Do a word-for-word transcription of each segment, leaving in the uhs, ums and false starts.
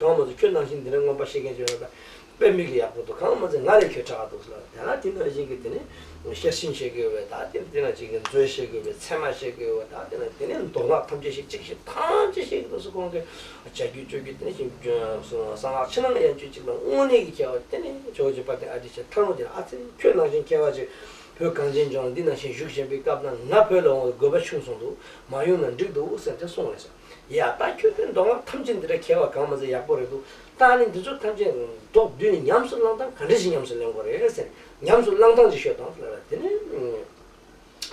གང་མ་ཚོ་ཁྱོད་ནང་བཞིན་འདི་འདྲ་མངོན་པ་ཤེས་མཁན་ཅིག་ཡོད་ན་ད་དཔེ་མི་སྲིད་ཡག་པོ་འདུག་གང་མ་ཚོ་ང་ལས་ཁྱོད་དྲག་འདུག་ཟེར་ལ། དེ་ན་དེ་ནང་བཞིན་གྱི་དེ་ནི་ཤེར་ཕྱིན་བཤད་གི་ཡོད་པས། ད་དེ་དེ་ནང་བཞིན་གྱི་མཛོད་བཤད་གི་ཡོད་པས། ཚད་མ་བཤད་གི་ཡོད་པས། ད་དེ་ན་དེ་ནི་མདོ་སྔགས་ཐམས་ཅད་བཤད། གཅིག་བཤད་ཐམས་ཅད་བཤད་གི་འདུག་ཟེར། ཁོང་གི་བྱ་རྒྱུད་སྤྱོད་རྒྱུད་དེ་ནི་ཞིང་གསང་སྔགས་ཕྱི་ནང་ཡན་ཆོད་གཅིག་ལ་དངོས་གནས་ཀྱི་མཁས་པ་དེ་ནི་ཇོ་བོ་རྗེ་དཔལ་ལྡན་ཨ་ཏི་ཤ་ཐར་འོང་། དེ་ལ་ཨ་ཙི་ཁྱོད་ནང་བཞིན་མཁས་པ་ཅིག་བོད་གངས་ཅན་ལྗོངས་ལ་འདི་ནང་བཞིན་བཞུགས་བཞིན་པའི་སྐབས་ན་ང་བོད་ལ་འོང་བའི་དགོས་པ་ཆུང་སོང་འདུག་མ་ཡོང་ན་འགྲིག་འདུག་ཟེར་ཏེ་གསུངས་རེད་ཟེར། ཡ་ད་ཁྱོད་དེ་མདོ་སྔགས་ཐམས་ཅད་འདི་འདྲ་མཁས་པ་གང་མ་ཚད་ཡག་པོ་རེད་འདུག་ད་ནི་འདི་ཚོ་ཐམས་ཅད་མདོ་བསྡུས་ནས་ཉམས་སུ་བླང་སྟངས་ག་འདྲ་ཞིག་ཉམས་སུ་ལེན་དགོས་རེད་ཟེར། ཉམས་སུ་བླང་སྟངས་ཅིག་ཤོད་དང་ཟེར་བ་དེ་ནི།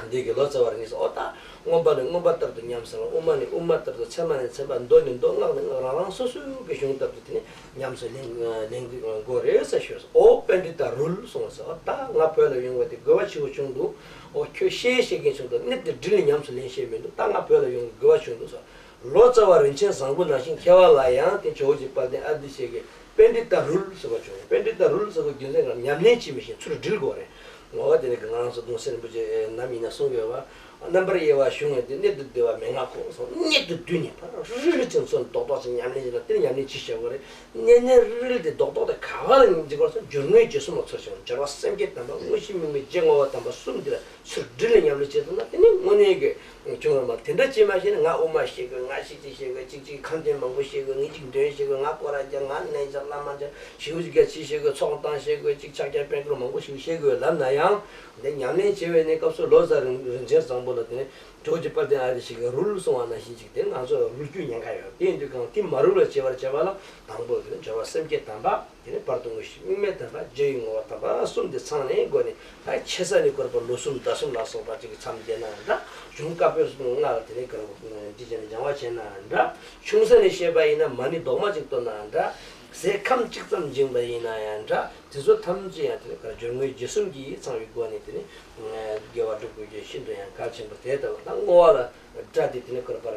འདི་གི་ལོ་ཙཱ་བ་རིན་ཆེན་ཨོ་ད་མངོན་པ་ནི་མངོན་པ་ལྟར་དུ་ཉམས་སུ་བླང་། དབུ་མ་ནི་དབུ་མ་ལྟར་དུ། ཚད་མ་ནི་ཚད་མ། མདོ་ནི་མདོ། སྔགས་ནི་སྔགས། རང་རང་སོ་སོའི་གི་གཞུང་ལྟར་དུ་དེ་ནི་ཉམས་སུ་ལེན་ལེན་དགོས་རེད་ཟེར་ཞུས་སོ། ཨོ་པཎྜི་ཏ་རུལ་གསུངས་སོ། ཨོ་ད་ང་བོད་ལ་ཡོང་བ་དེ་དགོས་པ་ཆེ་བོ་བྱུང་འདུག་ཨོ་ཁྱོད་ཤེས་ཤེས་མཁན་བྱུང་འདུག་གནད་དེ་དྲིལ་ནས་ཉམས་སུ་ལེན་ཤེས་མི་འདུག་ད་ང་བོད་ལ་ཡོང་གི་དགོས་པ་བྱུང་འདུག་ཟེར། ལོ་ཙཱ་བ་རིན་ཆེན་བཟང་པོ་ནང་བཞིན་མཁས་པ་ལ་ཡང་དེ་ཇོ་བོ་རྗེ་དཔལ་ལྡན་ཨ་ཏི་ཤ་གིས་པཎྜི་ཏ་རུལ་ཟེར་བ་བྱུང་། པཎྜི་ཏ་རུལ་ཟེར་བ་རྒྱུ་མཚན་གང་། ཉམས་ལེན་བྱེད་མི་ཤེས། ཚུར་དྲིལ་དགོས་རེད། ངོ་བོ་དེ་ནི་ང་རང་ཚོ་གདུང་སྲས་རིན་པོ་ཆེ་ནམ་ཡིན་ན་གསུང་གི་ཡོད་པ། རྣམ་པར་དབྱེ་བ་གཞུང་ཡང་དེ་གནད་དུ་བསྡུ་བ་མན་ངག་གོ་གསུངས། གནད་དུ་བསྡུས་ནས་ཕར་རིལ་རིལ་ཅན་ཚོ་རྡོག་རྡོག་ཅིག་ཉམས་ལེན་བྱེད་ན་དེ་ནི་ཉམས་ལེན་བྱེད་ཤེས་དགོས་རེད། གནད་གནད་རིལ་རིལ་དེ་རྡོག་རྡོག་དེ་ག་བ་ལ་ཡིན་གཅིག་པར་སོང་། སྦྱོར་དངོས་རྗེས་གསུམ་ལ་ཚུར་བྱུང་། སྦྱོར་བ་སེམས་བསྐྱེད་དམ་པ། དངོས་གཞི་དམིགས་མེད། རྗེས་བསྔོ་བ་དམ་པ་གསུམ་འདི་ལ་ཚུར་དྲིལ་ནས་ཉམས་ལེན་བྱེད་ཐུབ་ན་དེ་ནི་དངོས་གནས་ཀྱི་བྱུང་བ་མ། དེ་འདྲ་བྱེད་མ་ཤེས་ན་ང་དབུ་མ་ཤེས་དགོས། ང་ཤེས་ཅི་ཤེས་དགོས། གཅིག་གཅིག་ཁམས་ཚན་མང་པོ་ཤེས་དགོས། ངས་གཅིག་འདོན་ཤེས་དགོས། ང་སྐོར་ར་རྒྱག་ང་གནས་མཇལ་བླ་མ་མཇལ་ཞེ་པོ་ཅིག་རྒྱ་ཆེ་ཤེས་དགོས། ཚོགས་བཏང་ཤེས་དགོས། གཅིག་ཕྱག་རྒྱ་དཔལ་འཁོར་མང་པོ་ཞིག་ཤེས་དགོས་ལབ་ན་ཡང་། འདི་ཉམས་ལེན་བྱེད་པའི་གནས་སྐབས་སུ་ལོ་ཙཱ་རིན་རིན་ཆེན་བཟང་པོ་ལ་དེ་ནི་ཇོ་བོ་རྗེ་དཔལ་ལྡན་ཨ་ཏི་ཤ་གིས་རུལ་གསུངས་པ་ནང་བཞིན་ཅིག་དེ་ང་ཚོ་རུལ་རྒྱུའི་ཉེན་ཁ་ཡོད། དེ་ཡིན་དུས་གང་དེ་མ་རུལ་བར་བྱེད་པར་བྱེད་པ་ལ་དང་པོ་དེ་ནི་སྦྱོར་བ་སེམས་བསྐྱེད་དམ་པ། དེ་ནས་བར་དུ་དངོས་གཞི་དམིགས་མེད་དམ་པ། རྗེས་ཡི་བསྔོ་བ་དམ་པ་གསུམ་འདི་ཚང་ནས་སྒོ་ནས། ད་ཆེ་ས་ནས་བསྐོར་པ་ལོ་གསུམ་ཟླ་གསུམ་ལ་སོགས་པ་ཅིག་གི་མཚམས་བསྡད་ན་འདྲ། གཞུང་བཀའ་པོད་ལྔ་ལ་དེ་ནས་བསྐོར་བ་ཅི་བྱས་ནས་སྦྱང་བ་བྱས་ན་འདྲ། ཆུང་ས་ནས་བཤད་པ་ཡིན་ན་མ་ཎི་རྡོག་མ་ཅིག་བཏོན་ན་འདྲ། ཟས་ཁམ་གཅིག་ཙམ་སྦྱིན་པ་ཡིན་ན་ཡང་འདྲ། དེ་ཚོ་ཐམས་ཅད་ཡང་དེ་ནས་སྦྱོར་དངོས་རྗེས་གསུམ་གྱིས་ཚང་བའི་སྒོ་ནས་དེ་ནས་དགེ་བ་སྒྲུབ་དགོས་རྒྱུ་ཤིན་ཏུ་ཡང་གལ་ཆེན་པོ། དེ་ལྟ་བུ་ད་བསྔོ་བ་ལ་སྒྲ་དེ་དེ་ནས་བསྐོར་པར།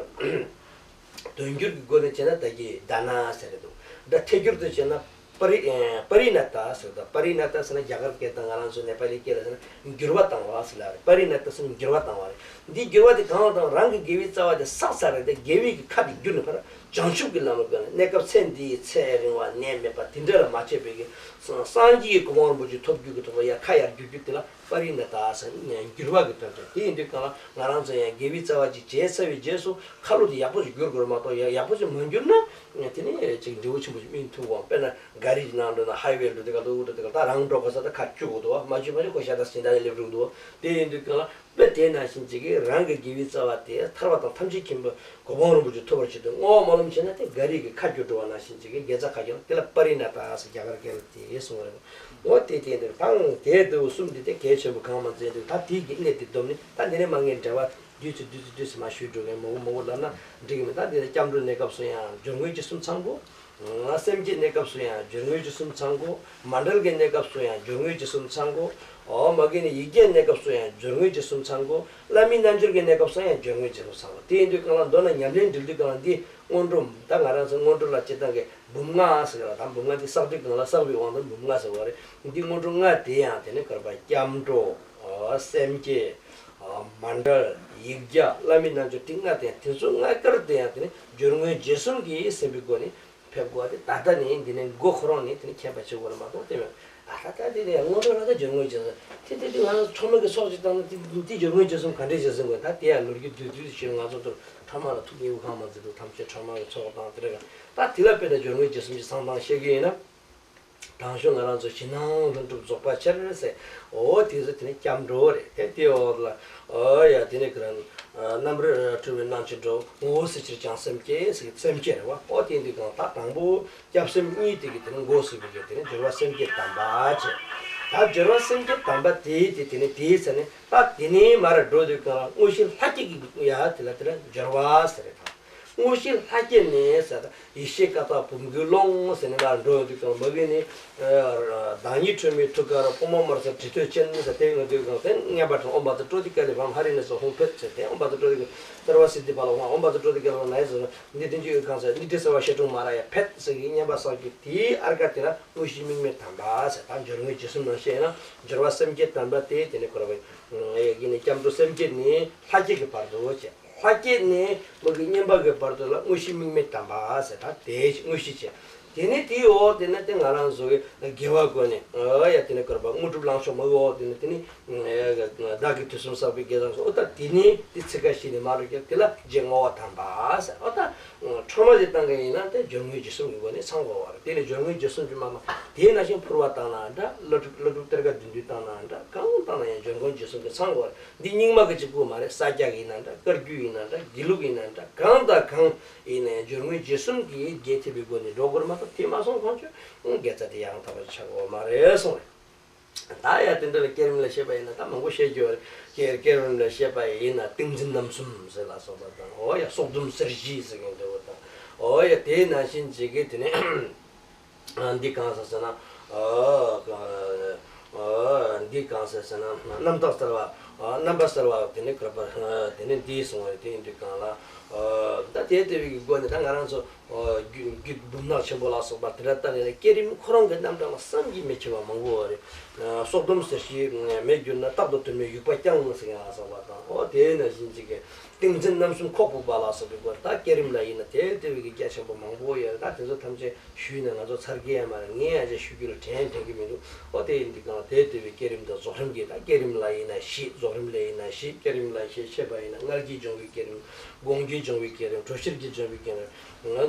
དོན་སྒྱུར་གྱི་སྒོ་ནས་བྱས་ན་ད་གི་དྷ་ན་ཟེར་གྱི་འདུག་ད་ཐད་སྒྱུར་དུ་བྱས་ན་པ་རི་ཨེ་པ་རི་ཎ་ཏ་ཟེར་གྱི་འདུག་པ་རི་ཎ་ཏ་ཟེར་ན་རྒྱ་གར་སྐད་དང་ང་རང་ཚོ་ནེ་པ་ལི་སྐད་ལ་ཟེར་ན་འགྱུར་བ་བཏང་བ་ཟེར་ལ་རེད། པ་རི་ཎ་ཏ་ཟེར་ན་འགྱུར་བ་བཏང་བ་རེད། འདིའི་འགྱུར་བ་དེ་གང་ལ་བཏང་། རང་གི་དགེ་བའི་རྩ་བ་དེ་བསགས་ཚར་རེད་དེ། དགེ་བའི་གི་ཁ་དེ་བསྒྱུར་ནས་ཕར་བྱང་ཆུབ་ཀྱི་ལམ་ལ་བཀོད་ནས་གནས་སྐབས་ཚེ་འདིའི་ཚེ་རིང་བ་ནད་མེད་པ་དེ་འདྲ་ལ་མ་བྱས་པའི་གི་སངས་རྒྱས་ཀྱི་གོ་འཕང་རིན་པོ་ཆེ་ཐོབ་རྒྱུ་གི་ཐོག་ལ་ཡ་ཁ་ཡར་བསྒྱུར་རྒྱུ་དེ་ལ། པ་རི་ཎ་ཏ་ཟེར་ནས་འགྱུར་བ་གི་དོན་དུ། དེ་ཡིན་དུས་གང་ལ་ང་རང་ཚོ་ཡང་དགེ་བའི་རྩ་བ་ཅིག་བྱས་ཚར་བའི་རྗེས་སུ་ཁ་ལོ་དེ་ཡག་པོ་ཞིག་བསྒྱུར་དགོས་རེད་མ་གཏོགས། ཡ་ཡག་པོ་ཞིག་མ་བསྒྱུར་ན་དེ་ནི་ཅིག་འབྲས་བུ་ཆེན་པོ་ཞིག་སྨིན་ཐུབ་དགོས། དཔེར་ན་ག་རི་གི་ནང་འགྲོ་ན་ཧའི་ཝེ་འགྲོ་དུས་སྐབས་ལ་འུ་འགྲོ་དུས་སྐབས་ལ་ད་རང་འགྲོ་དགོས་ས་ད་ཁ་བསྒྱུར་དགོས་འདུག་མ་བསྒྱུར་མ་བསྒྱུར་ཁོ་ཤ་སྟག་སྦྱིན་བདག་ལ་སླེབས་འགྲོ་གི་འདུག་དེ་ཡིན་དུས་གང་ལ། དཔེ་དེ་ནང་བཞིན་ཅིག་གིས་རང་གི་དགེ་བའི་རྩ་བ་དེ་ཐར་པ་དང་ཐམས་ཅད་མཁྱེན་པའི་གོ་འཕང་རིན་པོ་ཆེ་ཐོབ་པར་བྱེད་དུས་བསྔོ་བ་སྨོན་ལམ་བྱས་ན་དེ་ག་རི་གི་ཁ་བསྒྱུར་འགྲོ་བ་ནང་བཞིན་ཅིག་གིས་དགེ་རྩ་ཁ་བསྒྱུར་དེ་ལ་པ་རི་ཎ་ཏ་ཟེར་རྒྱ་གར་སྐད་ལ་དེ་གསུངས་པ་རེད། འོ་དེ་དེ་འདིར་དང་དེ་ལྟ་བུ་གསུམ་འདི་དེ་གལ་ཆེན་པོ་གང་མ་མཛད་འདུག་ད་དེའི་གི་གནད་དེ་བསྡོམས་ནས་ད་འདི་ནས་མ་ངས་འགྲེལ་བ་བསྡུས་ཚུལ་བསྡུས་ཚུལ་བསྡུས་ཚུལ་མ་ཞུས་འགྲོ་མཁན་མང་པོ་མང་པོ་ལབ་ན་འགྲིག་གི་མེད། ད་འདི་ནས་སྐྱབས་འགྲོའི་གནས་སྐབས་སུ་ཡང་སྦྱོར་དངོས་རྗེས་གསུམ་ཚང་དགོས། སེམས་བསྐྱེད་གནས་སྐབས་སུ་ཡང་སྦྱོར་དངོས་རྗེས་གསུམ་ཚང་དགོས། མཎྜལ་གྱི་གནས་སྐབས་སུ་ཡང་སྦྱོར་དངོས་རྗེས་གསུམ་ཚང་དགོས། འོ་མ་གི་ནི་ཡིག་བརྒྱའི་གནས་སྐབས་སུ་ཡང་སྦྱོར་དངོས་རྗེས་གསུམ་ཚང་དགོས། བླ་མའི་རྣལ་འབྱོར་གྱི་གནས་སྐབས་སུ་ཡང་སྦྱོར་དངོས་རྗེས་གསུམ་ཚང་དགོས། དེ་ཡིན་དུས་གང་ལ་མདོར་ན་ཉམས་ལེན་འགྲིལ་དུས་གང་ལ་འདི་སྔོན་འགྲོ། ད་ང་རང་ཚོ་སྔོན་འགྲོ་ལ་སྤྱིར་བཏང་གི་འབུམ་ལྔ་ཟེར་གི་ལ། ད་འབུམ་ལྔ་འདི་བསགས་དུས་གང་ལ་བསགས་པའི་དབང་དུ་འབུམ་ལྔ་ཟེར་བ་རེད། འདི་སྔོན་འགྲོ་ལྔ་དེ་ཡང་དེ་ནི་བསྐལ་པ་སྐྱབས་འགྲོ། འོ་སེམས་བསྐྱེད། འོ་མཎྜལ། ཡིག་བརྒྱ། བླ་མའི་རྣལ་འབྱོར་འདི་ལྔ་དེ་ཡང་དེ་ཚོ་ལྔ་བསྐལ་དེ་ཡང་དེ་ནི་སྦྱོར་དངོས་རྗེས་གསུམ་གྱིས་ཟིན་པའི་སྒོ་ནས། ཕེབས་དགོས་ཏེ། ད་ལྟ་ནས་འདི་ནས་མགོ་ཁོ་རང་ནས་དེ་ནས་མཁྱེན་པ་བྱེད་དགོས་རེད་མ་གཏོགས་དེ་མེད། ཨ་ད་ལྟ་དེ་ནས་སྔོན་འགྲོ་ལ་ད་སྦྱོར་དངོས་རྗེས་གསུམ་དེ་དེ་དེ་ང་རང་ཚོ་ཁྲོམ་གི་ཚོགས་ཅིག་བཏང་ན་དེ་དེ་སྦྱོར་དངོས་རྗེས་གསུམ་ག་འདྲས་བྱས་ཟིན་དགོས། ད་དེ་ཡང་ལོ་རྒྱུས་བསྡུས་བསྡུས་ཤིག་ང་ཚོ་ཚོར་ཁྲོམ་ལ་ཐུག་ཡོད་གང་མ་ཚོད་འདུག་ཐམས་ཅད་ཁྲོམ་གི་ཚོགས་དང་དེ་རེད། ད་དེ་ལ་དཔེ་ད་སྦྱོར་དངོས་རྗེས་གསུམ་གྱི་བསམ་སྟངས་བཤད་ཀྱི་ཡིན་ན། དང་ཤོས་ང་རང་ཚོ་ཕྱི་ནང་ལྷུན་གྲུབ་རྫོགས་པ་ཆེར་ཟེར། འོ་དེ་ཚོ་དེ་ནི་སྐྱབས་འགྲོ་རེད། དེ་དེའི་འོག་ལ་འོ་ཡ་དེ་ནི་ག་རང་རྣམ་པར་གྲོལ་བའི་སྣང་ཆེན་འགྲོ། ངོ་བོ་གསལ་ཕྱིར་བྱང་སེམས་བསྐྱེད་ཟེར་གྱི་སེམས་བསྐྱེད་རེད་བ། འོ་དེ་འདི་གང་ད་དང་པོ་སྐྱབས་སེམས་གཉིས་དེ་གི་དེ་ནི་འགོ་ཟེར་བའི་གི་དེ་ནི་སྦྱོར་བ་སེམས་བསྐྱེད་དམ་པ་བྱས། ད་སྦྱོར་བ་སེམས་བསྐྱེད་དམ་པ་དེའི་དེ་དེ་ནི་དེའི་ཚེ་ནི་ད་དེ་ནི་མར་འགྲོ་དུས་གང་དངོས་གཞི་ལྷ་བསྐྱེད་ཀྱི་ཡ་དེ་ལ་དེ་ལ་སྦྱོར་བ་ཟེར་རེད་ད། དངོས་གཞི་ལྷ་བསྐྱེད་ནས་ཟེར། ཡེ་ཤེས་ཀ་དག་བུམ་སྐུའི་ཀློང་ཟེར་ནས་མར་འགྲོ་ཡོང་དུས་གང་མ་གི་ནི། བདག་ཉིད་ཁྲོས་མའི་ཐུགས་ཀར་ཕོ་མོ་དམར་སེར་དྲི་ཐོད་ཅན་ཟེར་དེ་ཡོང་དུས་གང་དེ་མངོན་པར་ཁྲོས་ཨོཾ་བཛྲ་ཀྲོ་ཏི་ཀ་ལི་བྷཾ་ཧ་རི་ནེ་སྭཱ་ཧཱ་ཧཱུྃ་ཕཊ་ཟེར་དེ་ཨོཾ་བཛྲ་ཀྲོ་ཏི་ཀ་སརྦ་སིདྡྷི་ཕ་ལ་ཧཱུྃ་ཨོཾ་བཛྲ་ཀྲོ་ཏི་ཀ་ལི་ཧཱུྃ་ནཱ་ཡ་ཟེར་འདི་དེ་ཅི་ཡོད་གང་ཟེར་འདི་དྲི་ཟེར་བ་ཤེལ་དྲུང་མ་ར་ཡ་ཕཊ་ཟེར་གི་མངོན་པར་བསགས་རྒྱུ་དེའི་ཨརྒྷ་དེ་ལ་དངོས་གཞི་དམིགས་མེད་དམ་པ་ཟེར། ད་སྦྱོར་དངོས་རྗེས་གསུམ་ནང་བཤད་ན་སྦྱོར་བ་སེམས་བསྐྱེད་དམ་པ་དེ་དེ་ནི་འཁོར་བའི་ཡི་ནི་སྐྱབས་འགྲོ་སེམས་བསྐྱེད་ནི་ལྷ་བསྐྱེད་ཀྱི་བར་དུ་བྱས། ལྷ་བསྐྱེད་ནས་མ་གི་མངོན་པ་གི་བར་དུ་ལ་དངོས་གཞི་དམིགས་མེད་དམ་པ་ཟེར། ད་དེ་དངོས་གཞི་བྱས། དེ་ནས་དེའི་འོག་དེ་ནས་དེ་ང་རང་ཚོ་གི་དགེ་བ་བསྐོས་ནས། ཨོ་ཡ། དེ་ནས་བསྐུར་བ་དངོས་གྲུབ་བླང་ཆོག་མ་གི་འོག་དེ་ནས་དེ་ནས་བདག་གིས་དུས་གསུམ་བསགས་པའི་དགེ་དང་སོགས། ཨོ་ད་དེ་ནས་དེ་ཚིག་ཁ་ཤས་ནས་མར་རུ་རྒྱབ། དེ་ལ་རྗེས་བསྔོ་བ་དམ་པ་ཟེར། ཨོ་ད་ཁྲོས་མ་ཞིག་བཏང་གི་ཡིན་ན་དེ་སྦྱོར་དངོས་རྗེས་གསུམ་གྱི་སྒོ་ནས་ཚང་དགོས་པ་རེད། དེ་ལས་སྦྱོར་དངོས་རྗེས་གསུམ་གྱི་མ་མ་དེ་ནང་བཞིན་ཕུར་བ་བཏང་ན་འདྲ། ཀླུ་སྒྲུབ་ཀླུ་སྒྲུབ་གཏེར་ཁ་བདུན་བདུན་བཏང་ན་འདྲ། གང་བཏང་ན་ཡང་སྦྱོར་དངོས་རྗེས་གསུམ་གྱི་ཚང་དགོས་པ་རེད། འདི་རྙིང་མ་གི་གཅིག་པུ་མ་རེད། ས་སྐྱ་གི་ཡིན་ན་འདྲ། བཀའ་བརྒྱུད་ཡིན་ན་འདྲ། དགེ་ལུགས་ཡིན་ན་འདྲ། གང་དང་གང་ཡིན་ན་ཡང་སྦྱོར་དངོས་རྗེས་གསུམ་གྱི་རྒྱས་ཐེབས་པའི་སྒོ་ནས་འགྲོ་དགོས་རེད་མ་གཏོགས། དེ་མ་སོང་གོང་ཆོད་དགེ་རྩ་དེ་ཡང་དག་པ་ཆགས་དགོས་མ་རེད་གསུངས་རེད། ད་ཡ་དེ་འདྲ་ལ་བསྐྱེད་རིམ་ལ་བཤད་པ་ཡིན་ན་ད་མང་པོ་བཤད་རྒྱུ་ཡོད་རེད། བསྐྱེད་བསྐྱེད་རིམ་ལ་བཤད་པ་ཡིན་ན་ཏིང་འཛིན་རྣམ་གསུམ་ཟེར་ལ་སོགས་པ་དང་། ཨོ་ཡ། སྲོག་སྡོམ་གསེར་བཞི་ཟེར་མཁན་དེ་བོ་དང་། ཨོ་ཡ། དེ་ནང་བཞིན་བྱེད་ཀྱི་དེ་ནས། ཨ། འདི་གང་ཟེར་ཟེར་ན། ཨ། ཨ། འདི་གང་ཟེར་ཟེར་ན། རྣམ་དག་གསལ་བ། ཨ། རྣམ་པ་གསལ་བ་དེ་ནི་བསྐུར་བ། ཨ། དེ་ནི་འདི་གསུངས་པ་རེད། དེ་ཡིན་དུས་གང་ལ། ཨ། ད་དེ་ལྟ་བུའི་གི་སྒོ་ནས་ད་ང་རང་ཚོ། ཨ། རྒྱུད་རྒྱུད་འབུམ་ནག་ཆེན་པོ་ལ་སོགས་པ་དེ་འདྲ་ལྟ་ནས་བསྐྱེད་རིམ་ཁོ་རང་གི་རྣམ་གྲངས་ལ་བསམ་གྱིས་མི་ཁྱབ་པ་མང་པོ་ཡོད་རེད། ཨ། སྲོག་སྡོམ་གསེར་བཞི་མེད་གྱུར་ན། རྟག་ཏུ་དོན་མེད་དབྱུག་པ་རྐྱང་ཟེར་མཁན་ལ་སོགས་པ་དང་། ཨོ་དེ་ནང་བཞིན་ཅིག་གི། ཏིང་འཛིན་རྣམ་གསུམ་ཁོག་ཕུབ་པ་ལ་སོགས་པའི་སྐོར། ད་བསྐྱེད་རིམ་ལ་ཡིན་ན་དེ་ལྟ་བུའི་གི་རྒྱ་ཆེན་པོ་མང་པོ་ཡོད་རེད། ད་དེ་ཚོ་ཐམས་ཅད་ཞུས་ནས་ང་ཚོ་ཚར་གི་ཡ་མ་རེད། ངས་ཡང་ཅིག་ཞུ་རྒྱུ་ལ་དྲན་དྲན་གི་མི་འདུག། ཨོ་དེ་ཡིན་དུས་གང་ལ་དེ་ལྟ་བུའི་བསྐྱེད་རིམ་དང་རྫོགས་རིམ་གྱི། ད་བསྐྱེད་རིམ་ལ་ཡིན་ན་བཞི། རྫོགས་རིམ་ལ་ཡིན་ན་བཞི། བསྐྱེད་རིམ་ལ་བཞི་ཞེས་པ་ཡིན་ན། མངལ་གྱིས་འབྱུང་བའི་བསྐྱེད་རིམ། སྒོང་གིས་འབྱུང་བའི་བསྐྱེད་རིམ། དྲོད་གཤེར་གྱིས་འབྱུང་བའི་བསྐྱེད་རིམ།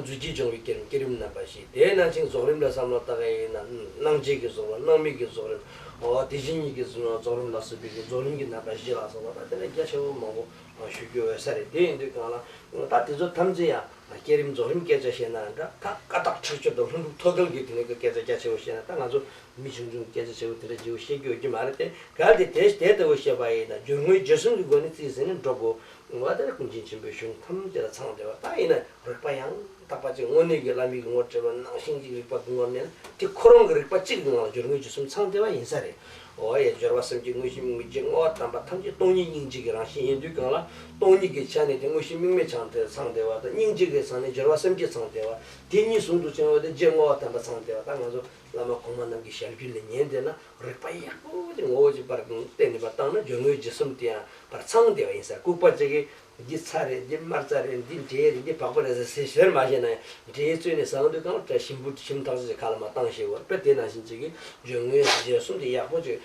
བསྐྱེད་རིམ་རྣམ་པ་བཞི། དེའི་ནང་བཞིན་རྫོགས་རིམ་རྣམ་པ་བཞི། དེའི་ནང་བཞིན་རྫོགས་རིམ་ལ་བསམ་བློ་བཏང་གི་ཡིན་ན། སྣང་བྱེད་ཀྱི་རྫོགས་རིམ། སྣང་མེད་ཀྱི་རྫོགས་རིམ། ཨོ་དེ་བཞིན་ཉིད་ཀྱི་རྫོགས་རིམ་ལ་སོགས་པའི་གི་རྫོགས་རིམ་གྱི་རྣམ་པ་བཞི་ལ་སོགས་པ། ད་དེ་ལས་རྒྱ་ཆེ་བོ་མང་པོ་ཞུ་རྒྱུ་ཡོད་ས་རེད། དེ་ཡིན་དུས་གང་ལ་ད་དེ་ཚོ་ཐམས་ཅད་ཡང་བསྐྱེད་རིམ་རྫོགས་རིམ་སྐད་ཆ་བཤད་ན་འདྲ། ད་ཀ་དག་ཁྲེགས་ཆོད་དང་ལྷུན་གྲུབ་མཐོ་གལ་གྱི་དེ་ནས་གི་སྐད་ཆ་རྒྱ་ཆེ་བོ་བཤད་ན། ད་ང་ཚོ་མི་ཆུང་ཆུང་སྐད་ཆ་ཆེ་བོ་དེ་འདྲ་ཆེ་བོ་བཤད་རྒྱུ་ཡོད་ཀྱི་མ་རེད་དེ། གལ་ཏེ་དེ་དེ་ལྟ་བུ་བཤད་པ་ཡིན་ན། སྦྱོར་དངོས་རྗེས་གསུམ་གྱི་སྒོ་ནས་རྩིས་ཟིན་ནས་འགྲོ་དགོས། འོ་དེ་ཀུན་མཁྱེན་ཆེན་པོའི་གཞུང་ཐམས་ཅད་ལ་ཚང་བསྡད་པ། ད་ཡིན་ན་རིགས་པ་ཡང་དག་པ་ཅིག། དངོས་གནས་ཀྱི་བླ་མའི་གི་ངོ་སྤྲད་པ་ནང་བཞིན་གྱི་རིགས་པ་གི་ངོར་གནས་ན། དེ་ཁོ་རང་གི་རིགས་པ་གཅིག་གི་ངང་ལ་སྦྱོར་དངོས་རྗེས་གསུམ་ཚང་བསྡད་པ་ཡིན་ས་རེད། འོ་ཡ། སྦྱོར་བ་སེམས་བསྐྱེད་དངོས་གཞི་དམིགས་མེད་བརྒྱད། བསྔོ་བ་དམ་པ་ཐམས་ཅད་སྟོང་ཉིད་སྙིང་རྗེ་གི་རང་བཞིན་ཡིན་དུས་གང་ལ། སྟོང་ཉིད་ཀྱི་ཆ་ནས་དེ་དངོས་གཞི་དམིགས་མེད་ཚང་བསྡད་པ་དང་། སྙིང་རྗེ་གི་ཆ་ནས་སྦྱོར་བ་སེམས་བསྐྱེད་ཚང་བསྡད་པ། དེ་གཉིས་ཟུང་དུ་བྱུང་བ་དེ་རྗེས་བསྔོ་བ་དམ་པ་ཚང་བསྡད་པ། ད་ང་ཚོ་བླ་མ་གོང་མ་རྣམས་ཀྱི་ཞལ་རྒྱུན་ལས་ཉན་བསྡད་ན། རིགས་པ་ཡག་པོ་དེ་ངོ་བོ་གཅིག་པར་བསྟན་ནས་པར་བཏང་ན། སྦྱོར་དངོས་རྗེས་གསུམ་དེ་ཡང་པར་ཚང་བསྡད་པ་ཡིན་ས། ལྐུགས་པ་ཅིག་གིས་འདི་ཚྭ་རེད། འདི་དམར་རྩྭ་རེད། འདི་འབྲས་རེད། འདི་བག་པ་རེད་ཟེར་ཟེར་ཞེར་མ་བཤད་ན་ཡང་། འབྲས་བཙོས་ནས་ཟ་འོང་དུས་གང་དྲ་ཞིམ་པོ་ཞིམ་ཐག་ཆོད་ཅིག་ཁ་ལ་མ་བཏང་ཤེས་བར། དཔེ་དེ་ནང་བཞིན་ཅིག་གིས་སྦྱོར་དངོས་རྗེས་གསུམ་དེ་ཡག་པོ་ཅིག།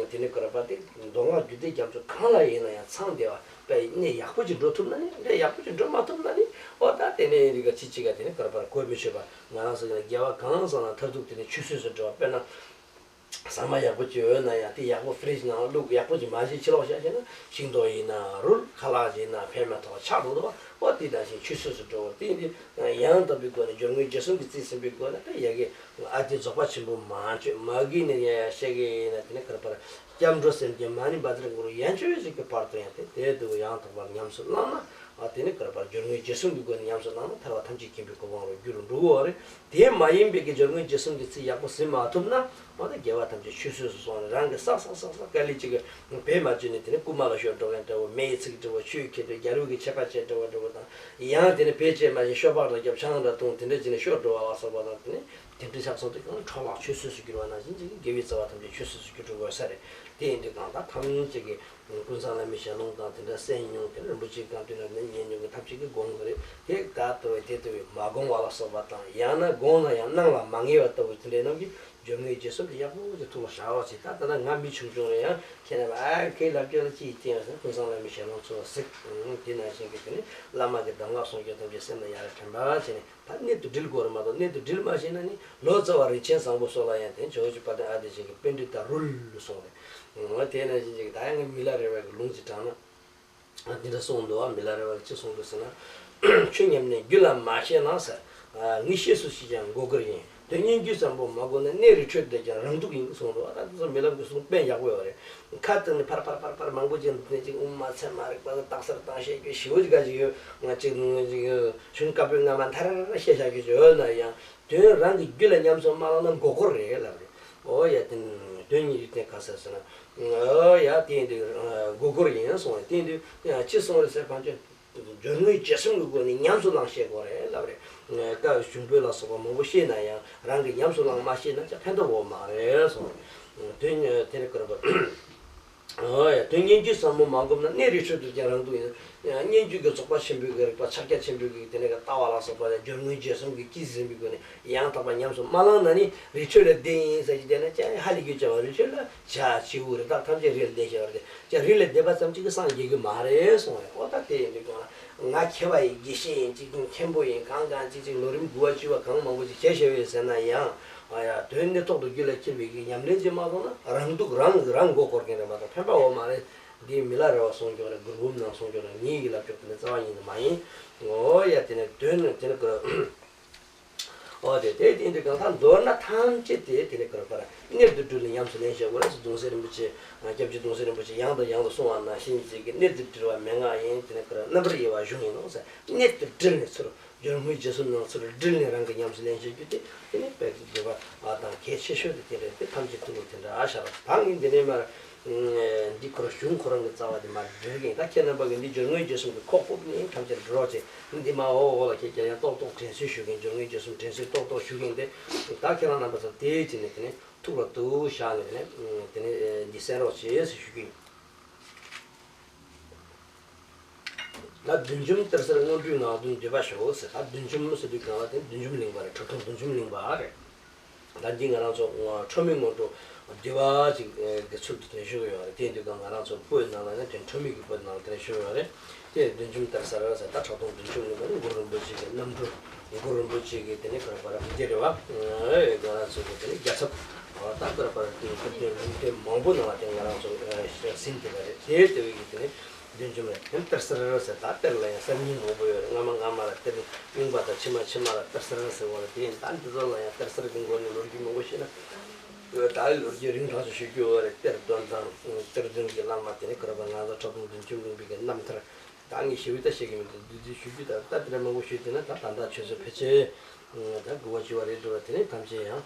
དེ་ནས་བསྐུར་བ་དེ་མདོ་སྔགས་རྒྱུད་སྡེ་རྒྱ་མཚོ་གང་ལ་ཡིན་ན་ཡང་ཚང་བསྡད་པ། དཔེ་གནད་ཡག་པོ་ཅིག་འགྲོ་ཐུབ་ན་ནི་འདྲ། ཡག་པོ་ཅིག་འགྲོ་མ་ཐུབ་ན་ནི། འོ་ད་དེ་ནས་རིགས་ཀ་ཅི་ཅིག་ག་དེ་ནས་བསྐུར་བར་གོ་མི་ཆོད་པ། ང་རང་ཚོ་ཡང་དགེ་བ་གང་བསགས་ན་མཐར་ཐུག་དེ་ནས་ཆུད་ཟོས་སུ་འགྲོ་བ། དཔེར་ན། ཟ་མ་ཡག་པོ་ཅིག་ཡོད་ན་ཡང་དེ་ཡག་པོ་ཕི་རིཇ་ནང་བླུགས། ཡག་པོ་ཅིག་མ་བྱས་ཕྱི་ལོགས་བཞག་བྱས་ན་ཤིང་ཏོག་ཡིན་ན་རུལ། ཁ་ལག་ཅིག་ཡིན་ན་ཕན་མེད་ཐོག་ཆག་འགྲོ་འདུག་བ། འོ་དེ་ནང་བཞིན་ཆུད་ཟོས་སུ་འགྲོ་བ། དེ་ཡིན་དུས་ཡང་དག་པའི་སྒོ་ནས་སྦྱོར་དངོས་རྗེས་གསུམ་གྱིས་རྩིས་ཟིན་པའི་སྒོ་ནས། ད་ཡ་གི་ཨ་ཏི་རྫོགས་པ་ཆེན་པོ་མ་བརྗོད་མ་གི་ནས་ཡ་ཡ་བཤད་གི་ཡིན་ན། དེ་ནས་བསྐུར་བར་སྐྱབས་འགྲོ་སེམས་བསྐྱེད་མ་ཎི་བཛྲ་གུ་རུ་ཡན་ཆོད་ཅིག་གི་བར་དུ་ཡང་དེ་དེ་དུ་ཡང་དག་པར་ཉམས་སུ་བླངས་ན། ཨ་དེ་ནས་བསྐུར་བར་སྦྱོར་དངོས་རྗེས་གསུམ་གྱི་སྒོ་ནས་ཉམས་སུ་བླངས་ན་ཐར་པ་ཐམས་ཅད་མཁྱེན་པའི་གོ་འཕང་རུ་འགྱུར་རུ་འགྲོ་གི་ཡོད་རེད། དེ་མ་ཡིན་པའི་གི་སྦྱོར་དངོས་རྗེས་གསུམ་གྱི་རྩིས་ཡག་པོ་ཟིན་མ་ཐུབ་ན། འོ་ད་དགེ་བ་ཐམས་ཅད་ཆུད་ཟོས་སུ་སོང་ནས་རང་གི་བསགས་བསགས་བསགས་བསགས་དཀའ་ལས་གཅིག་གི་བས་མ་བྱུང་ནས། དེ་ནས་རྐུན་མ་ལ་ཤོར་འགྲོ་མཁན་འདྲ་བོ། མེ་ཡི་ཚིག་འདྲ་བོ། ཆུ་ཡི་ཁྱེར་འདྲ་བོ། རྒྱ་ལུག་གི་ཆད་པ་བཅད་འདྲ་བོ་འདྲ་བོ་དང་། ཡང་དེ་ནས་བེད་སྤྱད་མ་བྱས་ཤོ་སྦག་དང་རྒྱབ་ཆང་དང་བཏུང་། དེ་འདྲ་བྱས་ནས་ཤོར་འགྲོ་བ་ལ་སོགས་པ་དང་། དེ་ནས་དེ་འདྲ་ཆགས་སོང་དུས་གང་འཕྲོ་བརླག་ཆུད་ཟོས་སུ་གྱུར་བ་ནང་བཞིན་ཅིག་གི་དགེ་བའི་རྩ་བ་ཐམས་ཅད་ཆུད་ཟོས་སུ་གྱུར་འགྲོ་དགོས་ས་རེད། དེ་ཡིན་དུས་གང་ལྟར་ཐམས་ཅད་ཀྱིས་ཀུན་བཟང་བླ་མའི་ཞལ་ལུང་དང་དེ་འདྲ་གསན་མྱོང་། དེ་ནས་རིན་པོ་ཆེའི་བཀའ་དྲིན་ལ་ཉན་མྱོང་གི་ཐམས་ཅད་ཀྱིས་དགོངས་ཀྱི་རེད། དེ་ད་ལྟ་བས་དེ་ལྟ་བས་མ་དགོངས་པ་ལ་སོགས་པ་དང་། ཡང་ན་དགོངས་ན་ཡང་སྣང་ལ་མ་ངེས་པ་ལྟ་བུ་དེ་འདྲ་རྣམས་ཀྱིས་སྦྱོར་དངོས་རྗེས་གསུམ་དེ་ཡག་པོ་ཅིག་ཐུགས་ལ་བཞག་རོགས་བྱེད། ད་ད་ལྟ་ང་མི་ཆུང་ཆུང་རེད། ཡང་ཁྱེད་རྣམ་པ་ཨ་ཁའི་ལབ་རྒྱུ་ལ་ཅི་ཡིས་བསྟན་ཡོད་ཟེར་ན། ཀུན་བཟང་བླ་མའི་ཞལ་ལུང་ཚུར་གཟིགས། དེ་ནང་བཞིན་གྱི་དེ་ནི་བླ་མ་གི་གདམས་ངག་གསུང་རྒྱུ་ཐམས་ཅད་སེམས་ལ་ཡར་དྲན་པ་བྱས་ནས། ད་གནད་དུ་དྲིལ་དགོས་རེད་མ་གཏོགས། གནད་དུ་དྲིལ་མ་ཤེས་ན་ནི། ལོ་ཙཱ་བ་རིན་ཆེན་བཟང་པོ་སོགས་ལ་ཡང་དེ་ཇོ་བོ་རྗེ་དཔལ་ལྡན་ཨ་ཏི་ཤ་གི་པཎྜི་ཏ་རུལ་གསུངས་རེད། འོ་དེ་ནང་བཞིན་གྱི་ད་ཡང་མི་ལ་རས་པ་གི་ལུང་ཅིག་དྲངས་ན། འདི་འདྲ་གསུངས་འདུག་བ། མི་ལ་རས་པ་གིས་ཅི་གསུངས་འདུག་ཟེར་ན། ཆོས་ཉམས་ནས་རྒྱུད་ལ་མ་ཤེས་ན་ཟེར། ངས་ཤེས་སུ་ཞིག་ཀྱང་མགོ་སྒུར་ཡིན། དོན་སྙིང་བཅུད་ཙམ་པོ་མ་གོ་ན། གནས་རི་ཁྲོད་བསྡད་ཀྱང་རང་སྡུག་ཡིན་གསུངས་འདུག་བ། ད་དེ་ཚོ་རྨི་ལམ་གྱི་གསུང་དཔེ་ཡག་པོ་ཡོད་རེད། ཁ་བཏང་ནས་ཕར་ཕར་ཕར་ཕར་མང་པོ་ཅིག་འདུག་ནས་ཅིག་དབུ་མ་ཚད་མ་རིག་པ་དང་རྟགས་གསལ་བཏང་བཤད་རྒྱུ་ཞེ་པོ་ཅིག་ག་ཅིག་ཡོད། ང་ཅིག་ཅིག་གཞུང་བཀའ་པོད་སྔ་མ་མཐར་བཤད་བཞག་རྒྱུ་ཅིག་ཡོད་ན་ཡང་། དོན་རང་གི་རྒྱུད་ལ་ཉམས་སུ་མ་བླངས་ན་མགོ་སྐོར་རེད་ལབ་རེད། འོ་ཡ། དེ་དོན་གཉིས་ཀྱི་སྟེང་ག་ཟེར་ཟེར་ན། འོ་ཡ། དེ་ཡིན་དུས་མགོ་སྐོར་ཡིན་གསུངས་པས། དེ་ཡིན་དུས་ཅི་གསུངས་རེད་ཟེར་བ་ཅིན། སྦྱོར་དངོས་རྗེས་གསུམ་གྱི་སྒོ་ནས་ཉམས་སུ་བླངས་བཤད་དགོས་རེད་ལབ་རེད། བཀའ་གཞུང་པོད་ལ་སོགས་པ་མང་པོ་ཤེས་ན་ཡང་རང་གིས་ཉམས་སུ་བླངས་མ་ཤེས་ན་ཅང་ཕན་ཐོགས་ཡོད་མ་རེད་གསུངས་རེད། དོན་དེ་རེད། བསྐུར་བ། ཨོ་ཡ། དོན་སྙན་བརྒྱུད་ཟབ་མོ་མ་བསྒོམས་ན་གནས་རི་ཁྲོད་དུ་ཀྱང་རང་སྡུག་ཡིན། སྙན་བརྒྱུད་ཀྱི་རྫོགས་པ་ཆེན་པོའི་གི་རིགས་པ་ཕྱག་རྒྱ་ཆེན་པོའི་གི་དེ་ནས་གི་ལྟ་བ་ལ་སོགས་པ་ལ་སྦྱོར་དངོས་རྗེས་གསུམ་གྱི་དཀྱིལ་འཛིན་པའི་སྒོ་ནས་ཡང་དག་པ་ཉམས་སུ་མ་བླངས་ན་ནི་རི་ཁྲོད་ལ་བསྡད་ཡིན་ཟེར་གྱི་བསྡད་ན་ཀྱང་ཧ་ལས་རྒྱུ་ཅན་པ། རི་ཁྲོད་ལ་བྱ་བྱིའུ་རི་དྭགས་ཐམས་ཅད་རི་ལ་བསྡད་བཞག་པ་རེད། ཀྱང་རི་ལ་བསྡད་པ་ཙམ་གཅིག་གིས་སངས་རྒྱས་ཀྱི་མ་རེད་གསུངས་རེད། ཨོ་ད་དེ་ཡིན་དུས་གང་ལ་ང་མཁས་པ་ཡིན། དགེ་བཤེས་ཡིན། གཅིག་མཁན་པོ་ཡིན། གང་གང་གཅིག་གཅིག་ལོ་རིམ་དགུ་པ་བཅུ་པ་གང་མང་པོ་ཅིག་བྱས་བཞག་པ་ཡིན་ཟེར་ན་ཡང་། ཨ་ཡ། དོན་གནད་ཐོག་ཏུ་རྒྱུད་ལ་འཁྱེར་བའི་གི་ཉམས་ལེན་ཅིག་མ་སོང་ན་རང་སྡུག་རང་རང་མགོ་འཁོར་མཁན་རེད་མ་གཏོགས་ཕན་པ་ཡོད་མ་རེད། འདི་མི་ལ་རས་པ་གསུང་ཀྱོག་རེད། མགུར་འབུམ་ནང་གསུང་ཀྱོག་རེད། ངེད་ཀྱི་ལབ་ཀྱོག་དེ་ནི་རྩ་བ་ཉིད་ནས་མ་ཡིན། ཨོ་ཡ། དེ་ནས་དོན་ནི་དེ་ནི་ཀོ། ཨོ་དེ་དེ་དེ་འདི་གང་ལྟར་མདོར་ན་ཐམས་ཅད་དེ་དེ་ནི་ཀོ་ར་ཀོ་ར་གནད་དུ་དྲིལ་ནས་ཉམས་སུ་ལེན་བྱེད་དགོས་རེད་ཟེར། གདུང་སྲས་རིན་པོ་ཆེ། སྐྱབས་རྗེ་གདུང་སྲས་རིན་པོ་ཆེ་ཡང་དང་ཡང་དུ་གསུངས་པ་ནང་བཞིན་ཅིག་གི་གནད་དུ་དྲིལ་བ་མན་ངག་ཡིན། དེ་ནི་ཀོ་ར་རྣམ་པར་དབྱེ་བ་གཞུང་ཡིན་ནོ་ཟེར། གནད་དུ་དྲིལ་ནས་ཚུར། སྦྱོར་དངོས་རྗེས་གསུམ་ནང་ཚུར་དྲིལ་ནས་རང་གི་ཉམས་སུ་ལེན་བྱེད་རྒྱུ་དེ་དེ་ནི་དཔེ་དགེ་བ་དང་གལ་ཆེ་ཤོས་དེ་དེ་རེད། དེ་ཐམས་ཅད་ཐུགས་ལ་དེ་འདྲ་ཤར་བ། ད་ངས་འདི་ནས་མར་འདི་ཁོ་རང་གཞུང་ཁོ་རང་གི་རྩ་བ་དེ་མར་འབྲི་གིན། ད་ཁྱེད་རྣམ་པ་གིས་འདི་སྦྱོར་དངོས་རྗེས་གསུམ་གྱི་ཁོག་ཕུབ་ནས་ཐམས་ཅད་འབྲི་རོགས་བྱེད། འདི་མ་འོ་འོ་ལ་ཁྱེད་ཀྱིས་ཡང་ཏོག་ཏོག་དྲན་གསོ་ཞུ་གིན། སྦྱོར་དངོས་རྗེས་གསུམ་དྲན་གསོ་ཏོག་ཏོག་ཞུ་གིན་ཏེ། ད་ཁྱེད་རང་རྣམ་པ་ཚོ་དེ་བྱས་ནས་དེ་ནས་ཐུགས་ལ་དུ་བཞག་ནས་དེ་ནས་དེ་ནས་འདི་གསན་རོགས་བྱེད་ཟེར་ཞུ་གིན། ད་བདུད་འཇོམས་གཏེར་གསར་སྔོན་འགྲོའི་ངག་འདོན་བསྡུས་པ་ཞུ་ཟེར། ད་བདུད་འཇོམས་ཟེར་དུས་གང་ལ་དེ་བདུད་འཇོམས་གླིང་པ་རེད། ཁྲག་འཐུང་བདུད་འཇོམས་གླིང་པ་རེད། ད་འདི་ང་རང་ཚོ་ཁྲོ་མོའི་སྔོན་འགྲོ་བསྡུས་པ་ཅིག་གི་ཚུལ་དུ་དེ་ཞུ་གི་ཡོད་རེད། དེ་དུས་གང་ང་རང་ཚོ་པོད་ནང་ལ་ནི་དེ་ཁྲོ་མོའི་གི་པོད་ནང་ལ་དེ་ཞུ་གི་ཡོད་རེད། དེ་བདུད་འཇོམས་གཏེར་གསར་ཟེར། ད་ཁྲག་འཐུང་བདུད་འཇོམས་གླིང་པ་ནི་གུ་རུ་རིན་པོ་ཆེ་གི་རྣམ་སྤྲུལ། གུ་རུ་རིན་པོ་ཆེ་གི་དེ་ནི་ཁོ་ར་ཁོ་ར་འདི་རེད་བ། ང་རང་ཚོ་གི་དེ་ནི་རྒྱལ་ཚབ། ད་ཁོ་ར་ཁོ་ར་དེ་ཁོ་དེ་ལུང་བསྟན་མང་པོ་ནང་ལ་དེ་ང་རང་ཚོ་ཟིན་དེ་ག་རེད། དེ་དེ་བས་ཀྱི་དེ་ནི་བདུད་འཇོམས་རེད། དེ་ནི་གཏེར་གསར་ཟེར། ད་གཏེར་ལ་ཡང་གསར་རྙིང་མང་པོ་ཡོད་རེད། སྔ་མ་སྔ་མ་ལ་གཏེར་རྙིང་པ་དང་ཕྱི་མ་ཕྱི་མ་ལ་གཏེར་གསར་ཟེར་བ་རེད། དེ་ཡིན། ད་འདི་ཚོ་ལ་ཡང་གཏེར་གསར་གྱི་སྒོ་ནས་ལོ་རྒྱུས་མང་པོ་ཤེས་ན། ད་ལོ་རྒྱུས་རིང་ཐག་ཆོད་ཞུ་རྒྱུ་ཡོད་རེད། གཏེར་འདོན་དང་གཏེར་འདོན་གྱི་བླ་མ་དེ་ནི་ཁོ་ར་ཁོ་ར་ང་ཚོ་ཁྲག་འཐུང་བདུད་འཇོམས་གླིང་པའི་གི་རྣམ་ཐར། ད་ངས་ཞིབ་ཏུ་བཤད་ཀྱི་མི་འདུག་བསྡུས་བསྡུས་ཞུ་རྒྱུ་ད་ལྟ་དེ་འདྲ་མང་པོ་ཞུས་དེ་ན་ད་ད་ལྟ་ཆུ་ཚོད་ཕལ་ཆེར་ད་དགུ་པ་བཅུ་པ་རེད་འགྲོ་བ། དེ་ནས་ཐམས་ཅད་ཡང་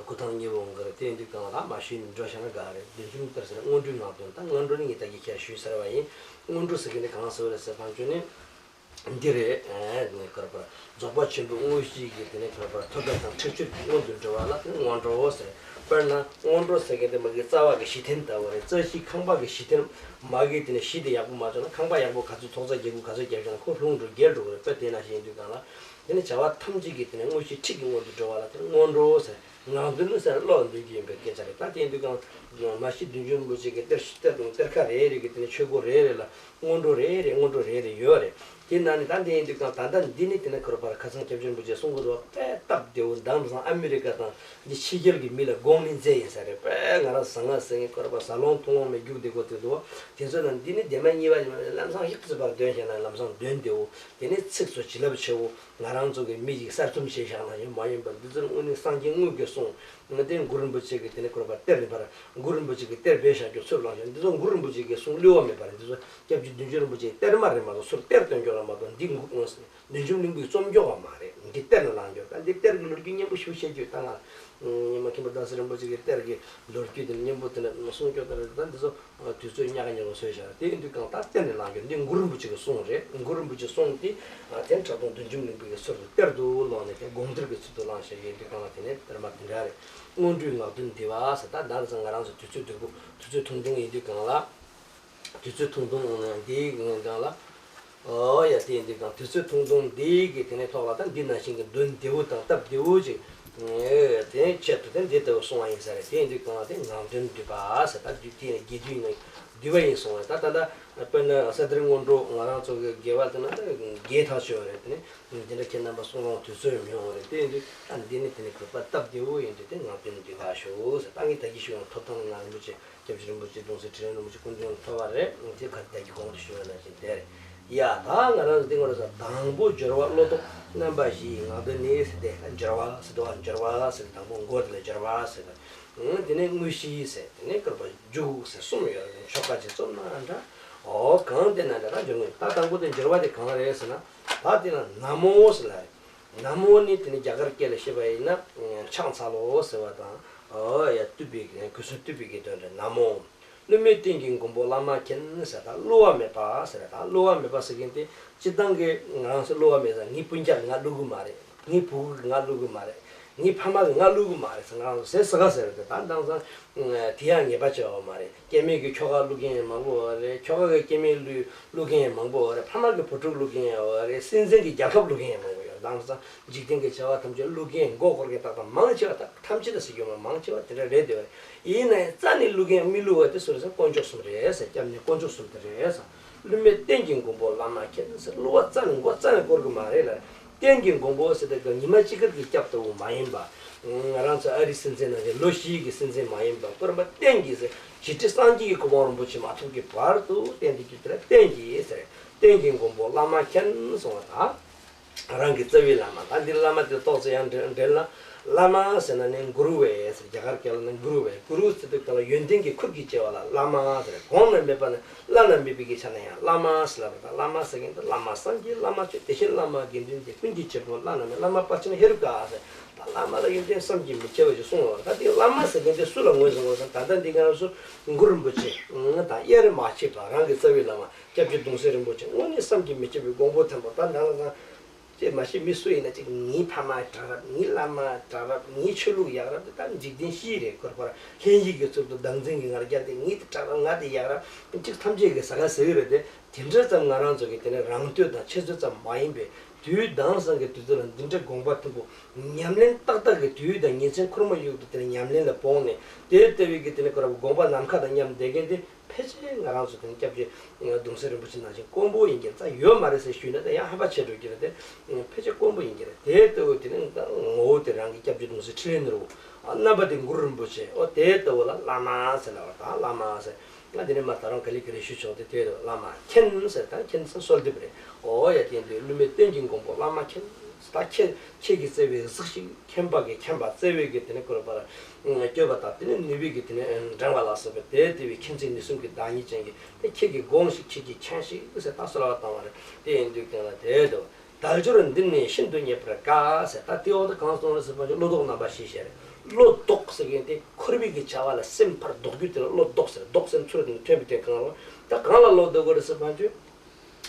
འགོ་ཐང་མཉེས་པོ་འོང་གི་རེད། དེ་ཡིན་དུས་གང་ལ་ད་མ་ཞུས་ནས་འགྲོ་བཞག་ན་དགའ་རེད། བདུད་འཇོམས་གཏེར་གསར་སྔོན་འགྲོའི་ངག་འདོན། ད་སྔོན་འགྲོ་ནི་ངས་ད་གིན་ཁྱེད་ཞུས་ཚར་བ་ཡིན། སྔོན་འགྲོ་ཟེར་གྱི་འདི་གང་ཟེར་བ་རེད་ཟེར་བ་བྱས་ནས། འདི་རེད། ཨེ་ནས་ཁོ་ར་ཁོ་ར་རྫོགས་པ་ཆེན་པོའི་དངོས་གཞི་གི་དེ་ནས་ཁོ་ར་ཁོ་ར་ཐོབ་པ་དང་ཁྲེགས་ཆོད་ཀྱི་སྔོན་དུ་འགྲོ་བ་ལ་དེ་ནས་སྔོན་འགྲོ་ཟེར། དཔེར་ན་སྔོན་འགྲོ་ཟེར་མཁན་དེ་མ་གི་རྩ་བ་གི་གཞི་རྟེན་ལྟ་བུ་རེད། རྩ་གཞི་ཁང་པ་གི་གཞི་རྟེན་མ་གི་དེ་ནས་གཞི་དེ་ཡག་པོ་མ་བྱུང་ན་ཁང་པ་ཡག་པོ་ག་ཚོད་ཐོག་རྩ་བརྒྱད་དགུ་ག་ཚོད་བརྒྱབ་བཞག་ན་ཁོ་ལྷུང་འགྲོ་འགྱེལ་འགྲོ་གི་རེད། དཔེ་དེ་ནང་བཞིན་ཡིན་དུས་གང་ལ་དེ་ནས་བྱ་བ་ཐམས་ཅད་ཀྱི་དེ་ནས་དངོས་གཞི་ཁྲིད་ཀྱི་སྔོན་དུ་འགྲོ་བ་ལ་དེ་ནས་སྔོན་འགྲོ་ཟེར། ངག་འདོན་ཟེར་བློ་འདོན་གྱི་ཡིན་པའི་སྐད་ཆ་རེད། ད་དེ་ཡིན་དུས་གང་མ་གཞི་བདུད་འཇོམས་རིན་པོ་ཆེ་གི་གཏེར་གཏེར་དང་གཏེར་ཁ་རེ་རེ་གི་དེ་ནས་ཆོས་སྒོ་རེ་རེ་ལ། སྔོན་འགྲོ་རེ་རེ་སྔོན་འགྲོ་རེ་རེ་ཡོད་རེད། དེ་ནང་ནས་ད་འདི་ཡིན་དུས་གང་ད་ལྟ་འདི་ནི་དེ་ནས་ཁོ་ར་ཁོ་ར་ཁ་སང་སྐྱབས་རྗེ་རིན་པོ་ཆེས་གསུང་གི་འདུག་དཔེ་སྟབས་བདེ་བོ། མདང་དེང་སང་ཨ་མི་རི་ཀ་དང་འདི་ཕྱི་རྒྱལ་གྱི་མི་ལ་དགོངས་ནས་མཛད་ཡིན་ས་རེད། དཔེ་ང་རང་ཟ་ང་ཟེར་མཁན་ཁོ་ར་ཁོ་ར་ཟ་ལོང་འཐུང་ལོང་མེད་རྒྱུགས་བསྡད་དགོས་དེ་འདུག་དེ་ཚོ་ནང་འདི་ནི་དེ་མ་གཉིས་པ་ཡིན་པ་ལམ་སང་ཡག་ཙི་པར་འདོན་བྱས་ན་ལམ་སང་འདོན་བདེ་བོ། དེ་ནས་ཚིག་ཚོ་བྱིན་རླབས་ཆེ་བོ། ང་རང་ཚོ་གི་མི་ཞིག་གསར་རྩོམ་བྱས་བཞག་ན་ཡང་མ་ཡིན་པར་འདི་ཚོ་དངོས་གནས་སངས་རྒྱས་དངོས་ཀྱི་གསུང་། ང་དེ་གུ་རུ་རིན་པོ་ཆེ་གི་དེ་ནས་ཁོ་ར་ཁོ་ར་གཏེར་ཡིན་པར། གུ་རུ་རིན་པོ་ཆེ་གི་གཏེར་སྦས་བཞག་རྒྱུ་ཚུར་བླངས་ཤིང་། འདི་ཚོ་གུ་རུ་རིན་པོ་ཆེ་གི་གསུང་བསླུ་བ་མེད་པ་རེད། འདི་ཚོ་སྐྱབས་རྗེ་བདུད་འཇོམས་རིན་པོ་ཆེའི་གཏེར་མ་རེད་མ་གཏོགས་ཚུར་གཏེར་བཏོན་རྒྱུ་རེད་མ་གཏོགས། འདི་གུ་བདུད་འཇོམས་གླིང་པའི་རྩོམ་རྒྱག་པ་མ་རེད། འདི་གཏེར་ནས་བླངས་རྒྱུ། ད་འདི་གཏེར་གྱི་ལོ་རྒྱུས་སྙན་པོ་ཞིག་བཤད་རྒྱུ། ད་ང་ཉི་མ་མཁན་པོ་ཟླ་ཟེར་རིན་པོ་ཆེ་གི་གཏེར་གྱི་ལོ་རྒྱུས་དེ་སྙན་པོ་དེ་འདྲ་གསུང་རྒྱུ་དེ་རེད། ད་འདི་ཚོ་དུས་ཚོད་ཉག་ག་ཉོག་ག་བཟོས་བཞག་དེ་ཡིན་དུས་གང་ད་གཏེར་ནས་བླངས་རྒྱུ། འདི་གུ་རུ་རིན་པོ་ཆེ་གི་གསུང་རེད། གུ་རུ་རིན་པོ་ཆེའི་གསུང་དེ་དེ་ཁྲག་འཐུང་བདུད་འཇོམས་གླིང་པའི་གི་ཚུལ་དུ་གཏེར་དུ་བླངས་ནས་དེ་དགོངས་གཏེར་གྱི་ཚུལ་དུ་བླངས་བཞག་ཡོད་དུས་གང་ལ། དེ་ནས་གཏེར་མ་དེ་འདྲ་རེད། སྔོན་འགྲོའི་ངག་འདོན་འདི་བ་ཟེར། ད་ད་ནི་ང་རང་ཚོ་དུས་ཚོད་སྡུག་པོ། དུས་ཚོད་ཐུང་ཐུང་ཡིན་དུས་གང་ལ། དུས་ཚོད་ཐུང་ཐུང་འདིའི་གང་ལ། ཨོ་ཡ། དེ་ཡིན་དུས་གང་དུས་ཚོད་ཐུང་ཐུང་འདི་གི་དེ་ནས་ཐོག་ལ་ད་འདི་ནང་བཞིན་གྱི་འདོན་བདེ་བོ་དང་སྟབས་བདེ་བོ་ཅིག་དེ་ཆེད་དུ་དེ་འདི་ལྟ་བུ་གསུང་བ་ཡིན་ས་རེད། དེ་ཡིན་དུས་གང་ལ་དེ་ངག་འདོན་བསྡུས་པ་ཟེར། ད་བསྡུས་དེ་ནས་དགེ་བསྡུས་ནས་བསྡུས་པ་ཡིན་གསུང་བ་རེད། ད་ད་ལྟ་དཔེར་ན་གསེར་ཐེར་སྔོན་འགྲོ་ང་རང་ཚོ་གི་དགེ་བ་དེ་ན་ད་རྒྱས་ཐག་ཆོད་རེད། དེ་ནས་འདི་འདྲ་ཁྱེད་རྣམ་པ་གསུང་རོགས་དུས་ཚོད་མི་ཡོང་བ་རེད། དེ་ཡིན་དུས་ད་འདི་ནི་དེ་ནས་གོ་སྐབས་སྟབས་བདེ་བོ་ཡིན་དུས་དེ་ངག་འདོན་བསྡུས་པ་ཞུ་ཟེར། ད་ངས་ད་གིན་ཞུས་ཡོང་ཐོབ་ཐང་ང་རིན་པོ་ཆེ། སྐྱབས་རྗེ་རིན་པོ་ཆེ་གདུང་སྲས་དྲིན་ལན་རིན་པོ་ཆེ་སྐུ་མདུན་ཐོབ་པ་རེད། དེ་ག་ད་གི་གོང་དུ་ཞུ་བ་ནང་བཞིན་དེ་རེད། ཡ། ད་ང་རང་ཚོ་འདི་ངོ་རེ་ས་དང་པོ་སྦྱོར་བ་བློ་ལྡོག་རྣམ་པ་བཞིའི་ངག་འདོན་ནི་ཟེར་ཏེ། སྦྱོར་བ་ཟེར་དུས་སྦྱོར་བ་ཟེར་ཏེ་དང་པོ་མགོ་དེ་ལ་སྦྱོར་བ་ཟེར་ཏེ། དེ་ནས་དངོས་གཞི་ཟེར། དེ་ནས་བསྐུར་བ་མཇུག་ཟེར་གསུམ་ཡོད་རེད། ཆོ་ག་ཅིག་རྩོམ་ན་འདྲ། ཨོ་གང་དེ་ན་འདྲ། ད་སྦྱོར་དངོས། ད་དང་པོ་དེ་སྦྱོར་བ་དེ་གང་རེད་ཟེར་ན། ད་དེ་ན་ན་མོ་ཟེར་ལ་རེད། ན་མོ་ནི་དེ་ནི་རྒྱ་གར་སྐད་ལ་བཤད་པ་ཡིན་ན་ཕྱག་འཚལ་ལོ་ཟེར་བ་དང་། ཨོ་ཡ། བཏུད་པའི་གུས་གསོལ་བཏུད་པའི་གི་དོན་རེད། ན་མོ། བསླུ་མེད་རྟེན་གྱི་མགོན་པོ་བླ་མ་མཁྱེན་ཟེར། ད་བསླུ་བ་མེད་པ་ཟེར། ད་བསླུ་བ་མེད་པ་ཟེར་མཁན་དེ་སྤྱིར་བཏང་གི་ང་རང་ཚོ་བསླུ་བ་མེད་ཟེར། ངའི་སྤུན་ཀྱག་ང་བསླུ་གི་མ་རེད། ངའི་བུ་གུ་ང་བསླུ་གི་མ་རེད། ངའི་ཕ་མ་གིས་ང་བླུག་གི་མ་རེད་ཟེར། ང་རང་ཚོ་ཟས་ཟ་ག་ཟེར་རེད་དེ། ད་དེང་སང་དེ་ཡང་ངེས་པ་བྱས་པ་མ་རེད། སྐྱེ་དམན་གྱི་ཁྱོ་ག་བླུག་མཁན་མང་པོ་ཡོད་རེད། ཁྱོ་ག་གི་སྐྱེ་དམན་བླུག་བླུག་མཁན་མང་པོ་ཡོད་རེད། ཕ་མ་གི་བུ་ཕྲུག་བླུག་མཁན་ཡོད་རེད། སྲིད་འཛིན་གྱི་རྒྱལ་ཁབ་བླུག་མཁན་མང་པོ་ཡོད་རེད། དེང་སང་འཇིག་རྟེན་གྱི་བྱ་བ་ཐམས་ཅད་བླུག་མཁན་མགོ་འཁོར་མཁན་ཏག་ཏག་མང་ཆེ་བ། ད་ཐམས་ཅད་ད་ཟེར་རྒྱུ་མ་མང་ཆེ་བ་དེ་འདྲ་རེད་དེ། ཡིན་ན་ཡང་རྩ་ནས་བླུག་མཁན་མི་བླུག་པ་དེ་སུ་རེད་ཟེར། དཀོན་མཆོག་གསུམ་རེད་ཟེར། སྐྱབས་གནས་དཀོན་མཆོག་གསུམ་དེ་རེད་ཟེར། བསླུ་མེད་རྟེན་གྱི་མགོན་པོ་བླ་མ་མཁྱེན་ཟེར། བསླུ་བ་རྩ་ནས་མགོ་རྩ་ནས་བསྐོར་གི་མ་རེད་ལ། རྟེན་གྱི་མགོན་པོ་ཟེར་དེ་ག་ཉི་མ་གཅིག་གི་སྐྱབས་ལྟ་བུ་མ་ཡིན་པ། ང་རང་ཚོ་ཨ་རིའི་སྲིད་འཛིན་ནང་བཞིན་ལོ་བཞི་གི་སྲིད་འཛིན་མ་ཡིན་པ། མགོན་པོ་རྟེན་གྱི་ཟེར། རྗེ་ཁྲི་སངས་རྒྱས་ཀྱི་གོ་འཕང་རིན་པོ་ཆེ་མ་ཐོབ་ཀྱི་བར་དུ་བསྟེན་ཏེ་རྒྱུ་དེ་ལ་རྟེན་གྱི་ཟེར། རྟེན་གྱི་མགོན་པོ་བླ་མ་མཁྱེན་གསུངས་པ་དང་། རང་གི་རྩ་བའི་བླ་མ། ད་འདིར་བླ་མ་དེ་ཏོག་ཙམ་ཡང་འགྲེལ་འགྲེལ་ན། བླ་མ་ཟེར་ན་ནི་གུ་རུ་ཝེ་ཟེར། རྒྱ་གར་སྐད་ལ་ནི་གུ་རུ་ཝེ། གུ་རུ་ཟེར་དུས་སྒང་ལ་ཡོན་ཏན་གྱི་ཁུར་གྱིས་བྱས་པ་ལ་བླ་མ་ཟེར། གོང་ན་མེད་པ་ནི་བླ་ན་མེད་པའི་གི་ཆ་ནས་ཡང་བླ་མ་ཟེར་ལབ་པ་དང་། བླ་མ་ཟེར་མཁན་དེ་བླ་མ་སངས་རྒྱས་བླ་མ་ཆོས་དེ་བཞིན་བླ་མ་དགེ་འདུན་ཏེ། ཀུན་གྱི་བྱེད་པོ་བླ་ན་མེད། བླ་མ་དཔལ་ཆེན་ཧེ་རུ་ཀ་ཟེར། ད་བླ་མ་ལ་ཡོན་ཏན་བསམ་གྱིས་མི་ཁྱབ་པ་ཞིག་གསུངས་ཡོད་རེད། ད་དེ་བླ་མ་ཟེར་མཁན་དེ་སུ་ལ་ངོས་བཟུང་དགོས་ཟེར་ན། ད་ལྟ་འདི་ག་རང་སུ་གུ་རུ་རིན་པོ་ཆེ་དང་དབྱེར་མ་ཕྱེད་པ་རང་གི་རྩ་བའི་བླ་མ་སྐྱབས་རྗེ་གདུང་སྲས་རིན་པོ་ཆེ་དངོས་གནས་བསམ་གྱིས་མི་ཁྱབ་པའི་དགོངས་པ་མཐོན་པོ། ད་ནང་ལ་ནང་ཅེས་མ་ཤེས་མི་སུ་ཡིན་ན་ཅིག་ངའི་ཕ་མ་དྲག་རབས། ངའི་བླ་མ་དྲག་རབས། ངའི་ཆོས་ལུགས་ཡག་རབས་དེ་ད་འཇིག་རྟེན་བཞི་རེད། ཁོ་རང་ལྷན་སྐྱེས་ཀྱི་ཚུལ་དུ་བདག་འཛིན་གྱི་ངར་རྒྱག་སྟེ། ངའི་དེ་དྲག་རབས། ང་དེ་ཡག་རབས། ཅིག་ཐམས་ཅད་ཀྱིས་ཟ་ག་ཟ་གི་རེད་དེ། དེ་འདྲ་ཙམ་ང་རང་ཚོ་གི་དེ་ནི་རང་བསྟོད་དང་འཆད་རྩོད་ཙམ་མ་ཡིན་པའི། དུས་དེང་སང་གི་དུས་ཚོད་ལ་འདི་འདྲ་དགོངས་པ་མཐོན་པོ་ཉམས་ལེན་ཏག་ཏག་གི་དུས་དང་ཉིན་མཚན་ཁོར་མོ་ཡུག་ཏུ་དེ་ནི་ཉམས་ལེན་ལ་སྤོང་ནས། དེ་ལྟ་བུའི་གི་དེ་ནི་ཁོ་རང་དགོངས་པ་ནམ་མཁའ་དང་མཉམ་བསྡད་མཁན་དེ། ཕལ་ཆེར་ང་རང་ཚོ་དེ་ནི་སྐྱབས་རྗེ་གདུང་སྲས་རིན་པོ་ཆེ་ནང་བཞིན་དཀོན་པོ་ཡིན་གྱི་རེད། རྩ་ཡོད་མ་རེད་ཟེར་ཞུས་ན་ད་ཡང་ཧམ་པ་ཆེ་འགྲོ་གི་རེད་དེ། ཕལ་ཆེར་དཀོན་པོ་ཡིན་གྱི་རེད། དེ་ལྟ་བུ་དེ་ནི་ད་ངོ་བོ་དེ་རང་གི་སྐྱབས་རྗེ་གདུང་སྲས་ཕྲིན་ལས་ནོར་བུ། རྣམ་པ་དེ་གུ་རུ་རིན་པོ་ཆེ། ཨོ་དེ་ལྟ་བུ་ལ་བླ་མ་ཟེར་ལབ་པ་དང་། བླ་མ་ཟེར། ང་དེ་ནས་མར་ད་རུང་ག་ལེ་ག་ལེ་ཞུ་ཆོག་དེ། དེ་ལ་བླ་མ་མཁྱེན་ཟེར་དང་། མཁྱེན་ཟེར་གསོལ་འདེབས་རེད། ཨོ་ཡ། དེ་འདི་བསླུ་མེད་རྟེན་གྱི་མགོན་པོ་བླ་མ་མཁྱེན། ད་ཁྱེད་ཁྱེད་ཀྱི་བརྩེ་བའི་གཟུགས་ཤིག་མཁྱེན་པ་གིས་མཁྱེན་པ། བརྩེ་བའི་གི་དེ་ནི་བསྐུར་བར་བསྐྱོད་པ་དང་། དེ་ནི་ནུས་པའི་གི་དེ་ནི་འགྲེང་བ་ལ་སོགས་པའི་དེ་ལྟ་བུའི་མཁྱེན་བརྩེ་ནུས་གསུམ་གྱི་བདག་ཉིད་ཅན་གྱི་དེ། ཁྱེད་ཀྱིས་དགོངས་ཤིག་ཁྱེད་ཀྱིས་མཁྱེན་ཤིག་ཟེར་ད་གསོལ་བ་བཏང་བ་རེད། དེ་ཡིན་དུས་སྒང་ལ་དེ་དུ། དལ་འབྱོར་འདི་ནི་ཤིན་ཏུ་རྙེད་པར་དཀའ་ཟེར། ད་དེའི་འོག་ཏུ་གང་གསུངས་རེད་ཟེར་བ་ཅིག་བློ་ལྡོག་རྣམ་པ་བཞི་ཞེས་རེད། བློ་ལྡོག་ཟེར་མཁན་དེ་འཁོར་བའི་གི་བྱ་བ་ལ་སེམས་ཕར་ལྡོག་རྒྱུ་དེ་ལ་བློ་ལྡོག་ཟེར། ལྡོག་ཟེར་ཚུལ་དེ་ཐོན་པའི་དེ་གང་ལ། ད་གང་ལ་བློ་ལྡོག་དགོས་རེད་ཟེར་བ་ཅིག་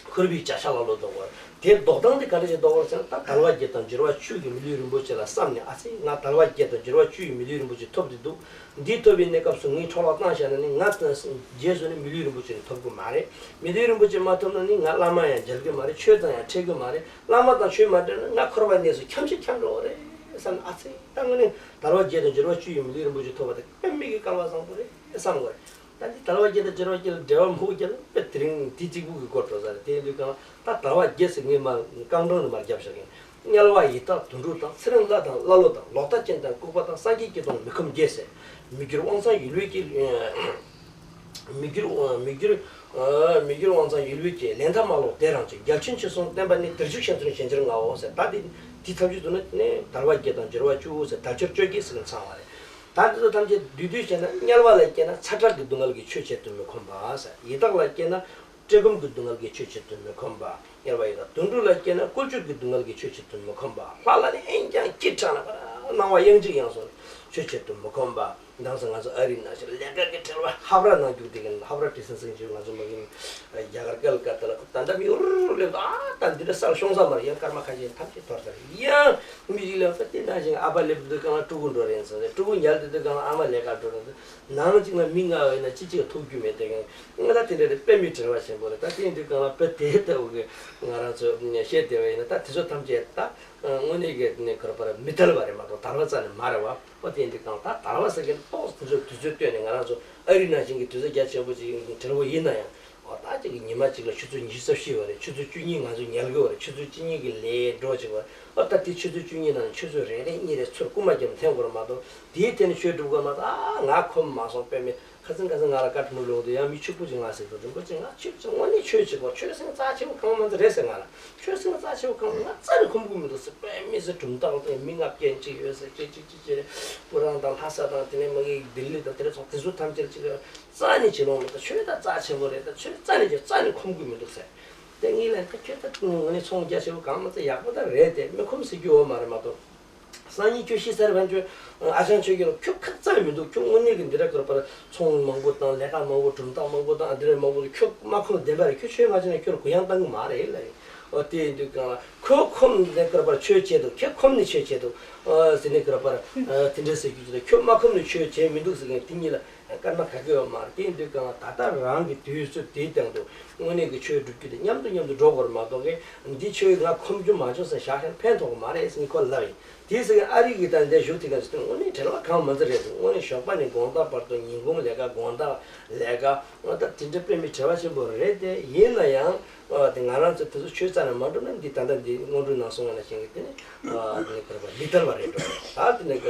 འཁོར་བའི་བྱ་བྱེད་ལ་བློ་ལྡོག་དགོས་རེད། དེ་ལྡོག་སྟངས་དེ་ག་འདྲ་ཞིག་ལྡོག་དགོས་རེད་ཟེར་ན། ད་དལ་བ་བརྒྱད་དང་འབྱོར་བ་བཅུ་ཡི་མི་ལུས་རིན་པོ་ཆེ་ལ་བསམ་ནས། ཨ་ཙི། ང་དལ་བ་བརྒྱད་དང་འབྱོར་བ་བཅུ་ཡི་མི་ལུས་རིན་པོ་ཆེ་ཐོབ་སྟེ་འདུག་འདི་ཐོབ་པའི་གནས་སྐབས་སུ་ངས་འཕྲོ་བརླག་བཏང་བཞག་ན་ནི། ང་རྗེས་སུ་ནི་མི་ལུས་རིན་པོ་ཆེ་ནི་ཐོབ་ཀྱི་མ་རེད། མི་ལུས་རིན་པོ་ཆེ་མ་ཐོབ་ན་ནི་ང་བླ་མ་ཡང་མཇལ་གྱི་མ་རེད། ཆོས་དང་ཡང་འཕྲད་ཀྱི་མ་རེད། བླ་མ་དང་ཆོས་མ་འཕྲད་ན་ང་འཁོར་བའི་གནས་སུ་འཁྱམས་ཤིང་འཁྱམས་འགྲོ་བ་རེད་བསམ་ནས། ཨ་ཙི། ད་དངོས་གནས་དལ་བ་བརྒྱད་དང་འབྱོར་བ་བཅུ་ཡི་མི་ལུས་རིན་པོ་ཆེ་ཐོབ་པ་དེ་དཔེ་མི་སྲིད་སྐལ་བ་བཟང་པོ་རེད་བསམ་དགོས་རེད། ད་འདི་དལ་བ་བརྒྱད་དང་འབྱོར་བ་བཅུ་ལ་འབྲེལ་བ་མང་པོ་བརྒྱབ་ན་དཔེ་དེ་རིང་དེ་གཅིག་པུ་གི་སྐོར་འགྲོ་ས་རེད། དེ་ཡིན་དུས་གང་ལ་ད་དལ་བ་བརྒྱད་ཟེར་ངས་མར་རྐང་གྲངས་ནས་མར་བརྒྱབ་བཞག་གིན། དམྱལ་བ་ཡི་དྭགས་དུད་འགྲོ་དང་། ཚེ་རིང་ལྷ་དང་ཀླ་ཀློ་དང་། ལོག་ལྟ་ཅན་དང་ལྐུགས་པ་དང་། སངས་རྒྱས་ཀྱི་དང་མི་ཁོམ་བརྒྱད་ཟེར། མི་འགྱུར་དབང་ཚང་ཡུལ་བའི་སྐྱེས། མི་འགྱུར་མི་འགྱུར་མི་འགྱུར་དབང་ཚང་ཡུལ་བའི་སྐྱེས། ལན་ཐ་མ་ལོག་དེ་རང་བྱེད། རྒྱལ་ཆེན་ཆོས་སྲུང་བསྟན་པ་ནི། དེར་ཞུགས་ཞེས་མཚོན་ཞེན་ཆེར་ངའོ་ཟེར། ད་འདི་འདི་ཐམས་ཅད་དུ་ནི་དལ་བ་བརྒྱད་དང་འབྱོར་བ་བཅུ་ཟེར། དལ་འབྱོར་བཅོ་བརྒྱད་ཟེར་ནས་ཚང་བ་རེད། ད་འདི་ཚོ་ཐམས་ཅད་བསྡུས་བསྡུས་བྱས་ན། དམྱལ་བ་ལ་སྐྱེས་ན་ཚ་ཁྲག་གི་སྡུག་བསྔལ་གྱིས་ཆོས་བྱེད་དུ་མི་ཁོམ་པ་ཟེར། ཡི་དྭགས་ལ་སྐྱེས་ན་བཀྲེས་སྐོམ་གྱི་སྡུག་བསྔལ་གྱིས་ཆོས་བྱེད་དུ་མི་ཁོམ་པ། དམྱལ་བ་ཡི་དྭགས། དུད་འགྲོ་ལ་སྐྱེས་ན་བཀོལ་སྤྱོད་ཀྱི་སྡུག་བསྔལ་གྱིས་ཆོས་བྱེད་དུ་མི་ཁོམ་པ། ལྷ་ལ་ནི་ཨེན་ཀྱང་ཅི་དྲག་ན་པར་སྣང་བ་གཡང་གཅིག་ཡང་སོང་ནས་ཆོས་བྱེད་དུ་མི་ཁོམ་པ། དེང་སང་ང་ཚོ་ཨ་རི་ནང་བཞིན་ལས་ཀ་གི་བྲེལ་བ་ཧབ་ར་ནང་རྒྱུག་བསྡད་མཁན། ཧབ་ར་བྲེལ་ཟིང་ཟིང་བྱེད། ང་ཚོ་མ་གིན་རྒྱ་གར་སྐད་ལ་སྐད་ལ་ད་ལྟ་མི་འུར་སླེབས། ཨ་ད་འདི་འདྲ་སར་ཤོང་ས་མ་རེད། ཡང་སྐར་མ་ཁ་ཤས་ཐམས་ཅད་དོར་ཚར། ཡང་མི་ཞིག་ལ་ད་དེ་ནང་བཞིན་ཨ་ཕ་སླེབས་དུས་སྒང་ལ་ཕྲུ་གུ་འགྲོ་རན་སོང་། ཕྲུ་གུ་ཉལ་དུས་སྒང་ལ་ཨ་མ་ལས་ཀ་འགྲོ་རན་སོང་། ནང་གཅིག་ལ་མི་ལྔ་ཡོད་ན་གཅིག་གཅིག་ལ་ཐུག་རྒྱུ་མེད་དེ། ང་ད་དེ་འདྲ་རེད། དཔེ་མི་བྲེལ་བ་ཆེན་པོ་རེད། ད་དེ་ཡིན་དུས་སྒང་ལ་དཔེ་དེ་ལྟ་བུ་གི་ང་རང་ཚོ་བཤད་བསྡད་པ་ཡིན་ན། ད་དེ་ཚོ་ཐམས་ཅད་ད་དངོས་གནས་ཀྱི་ནས་ཁོ་ར་པ་ར་མི་དལ་བ་རེད་མ་གཏོགས་དལ་བ་རྩ་ནས་མ་རེད་བ། ཨོ་དེ་ཡིན་དུས་སྒང་ད་དལ་བ་ཟེར་མཁན་ཏོག་ཙམ་དུས་ཚོད་དུས་ཚོད་བཏོན་ནས། ང་རང་ཚོ་ཨ་རི་ནང་བཞིན་གྱི་དུས་ཚོད་རྒྱ་ཆེན་པོ་ཅིག་བྲེལ་བོ་ཡིན་ན་ཡང་། ཨོ་ད་ཅིག་གི་ཉི་མ་གཅིག་ལ་ཆུ་ཚོད་ཉི་ཤུ་རྩ་བཞི་ཡོད་རེད། ཆུ་ཚོད་བཅུ་གཉིས་ང་ཚོ་ཉལ་གི་ཡོད་རེད། ཆུ་ཚོད་བཅུ་གཉིས་ཀྱི་ལས་འགྲོ་བྱེད་དགོས། ཨོ་ད་དེ་ཆུ་ཚོད་བཅུ་གཉིས་ནང་ནས་ཆུ་ཚོད་རེ་རེ་གཉིས་རེ་ཚུར་རྐུ་མ་བརྒྱབ་ནས་འཐེན་དགོས་རེད་མ་གཏོགས། དེའི་ཐད་ནས་ཆོས་སྒྲུབ་དགོས་མ་གཏོགས། ཨ་ང་ཁོམ་མ་སོང་། དཔེ་མེད། ཁ་སང་ཁ་སང་ང་ལ་བཀའ་དྲིན་ལོག་དུས་ཡང་མི་ཕྱུག་པོ་ཅིག་ང་ཟེར་དུས། རིན་པོ་ཆེ་ང་ཆོས་ཅིག་དངོས་གནས་ཆོས་ཅིག་གོ། ཆོས་ཟེར་ན་རྩ་ཆེ་བོ་གང་མ་ཚོ་རེད་ཟེར། ང་ལ་ཆོས་ཟེར་ན་རྩ་ཆེ་བོ་གང་མ། ང་རྩ་ནས་ཁོམ་གི་མི་འདུག་ཟེར། དཔེ་མི་ཟེར་གྲུབ་རྟགས་དང་མི་ལྔ་བརྒྱད་ཅིག་ཡོད་ཟེར། ཅིག་ཅིག་ཅིག་ཅིག་རེད། སྤུ་རང་དང་ལྷ་ས་དང་དེ་ནས་མ་གི་ལྡི་ལི་དང་དེ་རེད་ཚོ། དེ་ཚོ་ཐམས་ཅད་ཅིག་རྩ་ནས་བྱེད་ལོང་མི་འདུག་ཆོས་ད་རྩ་ཆེ་བོ་རེད། ད་ཆོས་རྩ་ནས་ཀྱང་རྩ་ནས་ཁོམ་གི་མི་འདུག་ཟེར། དེ་ངས་ལན་ད་ཁྱོད་ད་དངོས་གནས་ཚོང་རྒྱ་ཆེ་བོ་གང་མ་ཚོ་ཡག་པོ་ད་རེད་དེ། མི་ཁོམ་ཟེར་རྒྱུ་ཡོད་མ་རེད་མ་གཏོགས། སང་ཉིན་ཁྱོད་ཤི་ཚར་བ་ཁྱོད་ཨ་ཅང་ཆོས་རྒྱལ་ཁྱོད་ཁག་རྩ་མི་འདུག་ཁྱོད་དངོས་གནས་ཀྱི་འདི་འདྲ་སྐོར་པར་ཚོང་མང་པོ་དང་ལས་ཀ་མང་པོ་གྲུབ་རྟགས་མང་པོ་དང་འདི་འདྲ་མང་པོ་ཁྱོད་མ་ཁོམ་བདེན་པ་རེད། ཁྱོད་ཆོས་མ་བྱས་ན་ཁྱོད་ལ་གུ་ཡངས་བཏང་གི་མ་རེད་ལ། ཨོ་དེ་ཡིན་དུས་གང་ལ་ཁོ་ཁོམ་ནས་ཀར་པར་ཆོས་བྱེད་འདུག་ཁྱོད་ཁོམ་ནས་ཆོས་བྱེད་འདུག་ཨོ་ཟེར་ནས་ཀར་པར་དེ་འདྲ་ཟེར་རྒྱུ་ཅི་ལ་ཁྱོད་མ་ཁོམ་ནས་ཆོས་བྱེད་མི་འདུག་ཟེར་མཁན་དེ་གཉིས་ལ་སྐར་མ་ག་གེ་ཡོད་མ་རེད། དེ་ཡིན་དུས་གང་ལ་ད་ལྟ་རང་གི་དུས་ཚོད་དེའི་སྟེང་དུ་དངོས་གནས་ཀྱི་ཆོས་སྒྲུབ་རྒྱུ་དེ་མཉམ་དུ་མཉམ་དུ་འགྲོ་དགོས་རེད་མ་གཏོགས་ཀྱི་འདི་ཆོས་ང་ཁོམ་རྒྱུ་མ་བྱུང་ཟེར་བཞག་ཤར་ཕན་ཐོགས་གི་མ་རེད་ཟེར་ནས་ཁོ་ལབ་ཡིན། དེའི་ཟེར་ཨ་རི་གི་ད་འདས་བཞུགས་དེ་ག་ཟེར་དངོས་གནས་བྲེལ་བ་གང་མ་ཚོད་རེད་ཟེར། དངོས་གནས་ཞོགས་པ་ནས་དགོང་དག་བར་དུ་ཉིན་གུང་ལས་ཀ་དགོང་དག་ལས་ཀ་ཨོ་ད་དེ་འདྲ་དཔེ་མི་བྲེལ་བ་ཆེན་པོ་རེད་དེ། ཡིན་ན་ཡང་ཨོ་དེ་ང་རང་ཚོ་དེ་ཚོ་ཆོས་རྩ་ནས་མ་འགྲུབ་ན་འདི་ད་ལྟ་འདི་སྔོན་འགྲོའི་ནང་སོང་བ་ན་ཞིག་གི་དེ་ནི་ཨོ་དེ་ནི་ག་རེ་བ་ལི་ཐལ་བ་རེད་འགྲོ། ད་དེ་ནི་ག་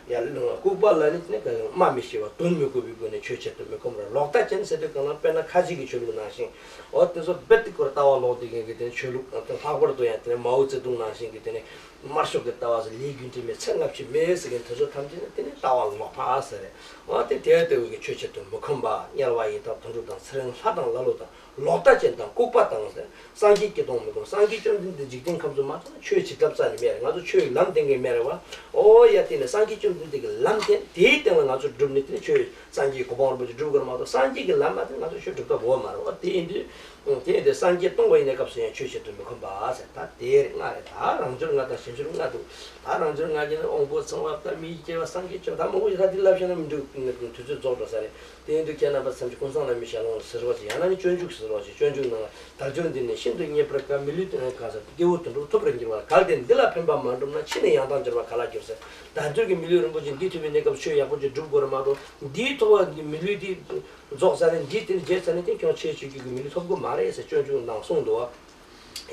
ཡ་ལྐུགས་པ་ལ་ནི་དེ་ནི་ག་སྨྲ་མི་ཤེས་པ་དོན་མི་གོ་བའི་སྒོ་ནས་ཆོས་བྱེད་དུ་མི་ཁོམ་ར། ལོག་ལྟ་ཅན་ཟེར་དུས་གང་ལ་དཔེར་ན་ཁ་ཆེ་གི་ཆོས་ལུགས་ནང་བཞིན་ཨོ་དེ་ཚོ་རྦད་དེ་ཁོར་ལྟ་བ་ལོག་དེ་གི་དེ་ནི་ཆོས་ལུགས་ལྷག་པར་དུ་ཡང་དེ་ནི་མའོ་ཙེ་ཏུང་ནང་བཞིན་གི་དེ་ནི། དམར་ཤོག་གི་ལྟ་བ་ཟེར་ལས་རྒྱུ་འབྲས་མེད་ཚེ་སྔ་ཕྱི་མེད་ཟེར་མཁན་དེ་ཚོ་ཐམས་ཅད་ནི་དེ་ནི་ལྟ་བ་ལོག་པ་ཟེར་རེད། འོ་དེ་དེ་ལྟ་བུ་གི་ཆོས་བྱེད་དུ་མི་ཁོམ་པ། དམྱལ་བ་ཡི་དྭགས་དུད་འགྲོ་དང་ཚེ་རིང་ལྷ་དང་ཀླ་ཀློ་དང་ལོག་ལྟ་ཅན་དང་ལྐུགས་པ་དང་ཟེར། སངས་རྒྱས་སྐྱེ་གཏོང་མི་ཁོམ། སངས་རྒྱས་བཅོམ་ལྡན་འདས་འཇིག་རྟེན་ཁམས་སུ་མ་ཐོན་ན་ཆོས་བྱེད་ཐབས་རྩ་ནས་མེད་རེད། ང་ཚོ་ཆོས་ལམ་བསྟེན་མཁན་མེད་རེད་བ། འོ་ཡ་དེ་ནི་སངས་རྒྱས་བཅོམ་ལྡན་འདས་ཀྱི་ལམ་བསྟེན་དེའི་སྟེང་ལ་ང་ཚོ་སྒྲུབ་ནས་དེ་ནི་ཆོས་སངས་རྒྱས་གོ་འཕང་རིན་པོ་ཆེ་སྒྲུབ་དགོས་རེད་མ་གཏོགས་སངས་རྒྱས་ཀྱི་ལམ་མ་བསྟེན་ན་ང་ཚོ་ཆོས་སྒྲུབ་ཐབས་ཡོད་མ་རེད། འོ་དེ་ཡིན་དུས། དེ་ཡིན་དུས་སངས་རྒྱས་སྟོང་པ་ཡིན་ནའི་སྐབས་སུ་ཡང་ཆོས་བྱེད་དུ་མི་ཁོམ་པ་ཟེར། ད་དེ་རེད་ལྔ་རེད། ད་རང་འབྱོར་ལྔ་དང་གཞན་འབྱོར་ལྔ་འདུག་ད་རང་འབྱོར་ལྔ་གྱི་ནི་དབང་པོ་ཚང་བ་དང་མིའི་སྐྱེ་བ་སངས་རྒྱས་བཅོམ་ད་མང་པོ་ཞིག་ད་འདི་ལབ་བཤད་ན་མི་འགྲིག་དུས་ཚོད་རྫོགས་འགྲོ་ས་རེད། དེ་ཡིན་དུས་ཁྱེད་རྣམ་པ་ཐམས་ཅད་ཀུན་བཟང་བླ་མའི་ཞལ་ལུང་ཟེར་བ་ཅིག་ཡང་ན་ནི་སྤྱོད་འཇུག་ཟེར་བ་ཅིག་སྤྱོད་འཇུག་ནང་ལ་དལ་འབྱོར་འདི་ནི་ཤིན་ཏུ་རྙེད་པར་དཀའ། མི་ལུས་གང་ཟག་སྐྱེ་བོ་དུད་འགྲོ་ཐོབ་པར་འགྱུར་བ་གལ་ཏེ། འདི་ལ་ཕན་པ་མ་བསྒྲུབས་ན། ཕྱིས་ནས་ཡང་དག་འབྱོར་བ་ག་ལ་འགྱུར་ཟེར། དལ་འབྱོར་གྱི་མི་ལུས་རིན་པོ་ཆེ་འདི་ཐོབ་པའི་གནས་སྐབས་ཆོས་ཡག་པོ་ཅིག་སྒྲུབ་དགོས་རེད་མ་གཏོགས་འདིའི་ཐོབ་པ་གི་མི་ལུས་འདི། རྫོགས་ཚར་ནས་འདི་དེ་ནི་བརྗེད་ཚར་ནས་དེ་ཀྱང་ཆེས་ཆོས་རྒྱུད་ཀྱི་མི་ལུས་ཐོབ་ཀྱི་མ་རེད་ཟེར་སྤྱོད་འཇུག་ནང་གསུངས་འདུག་བ།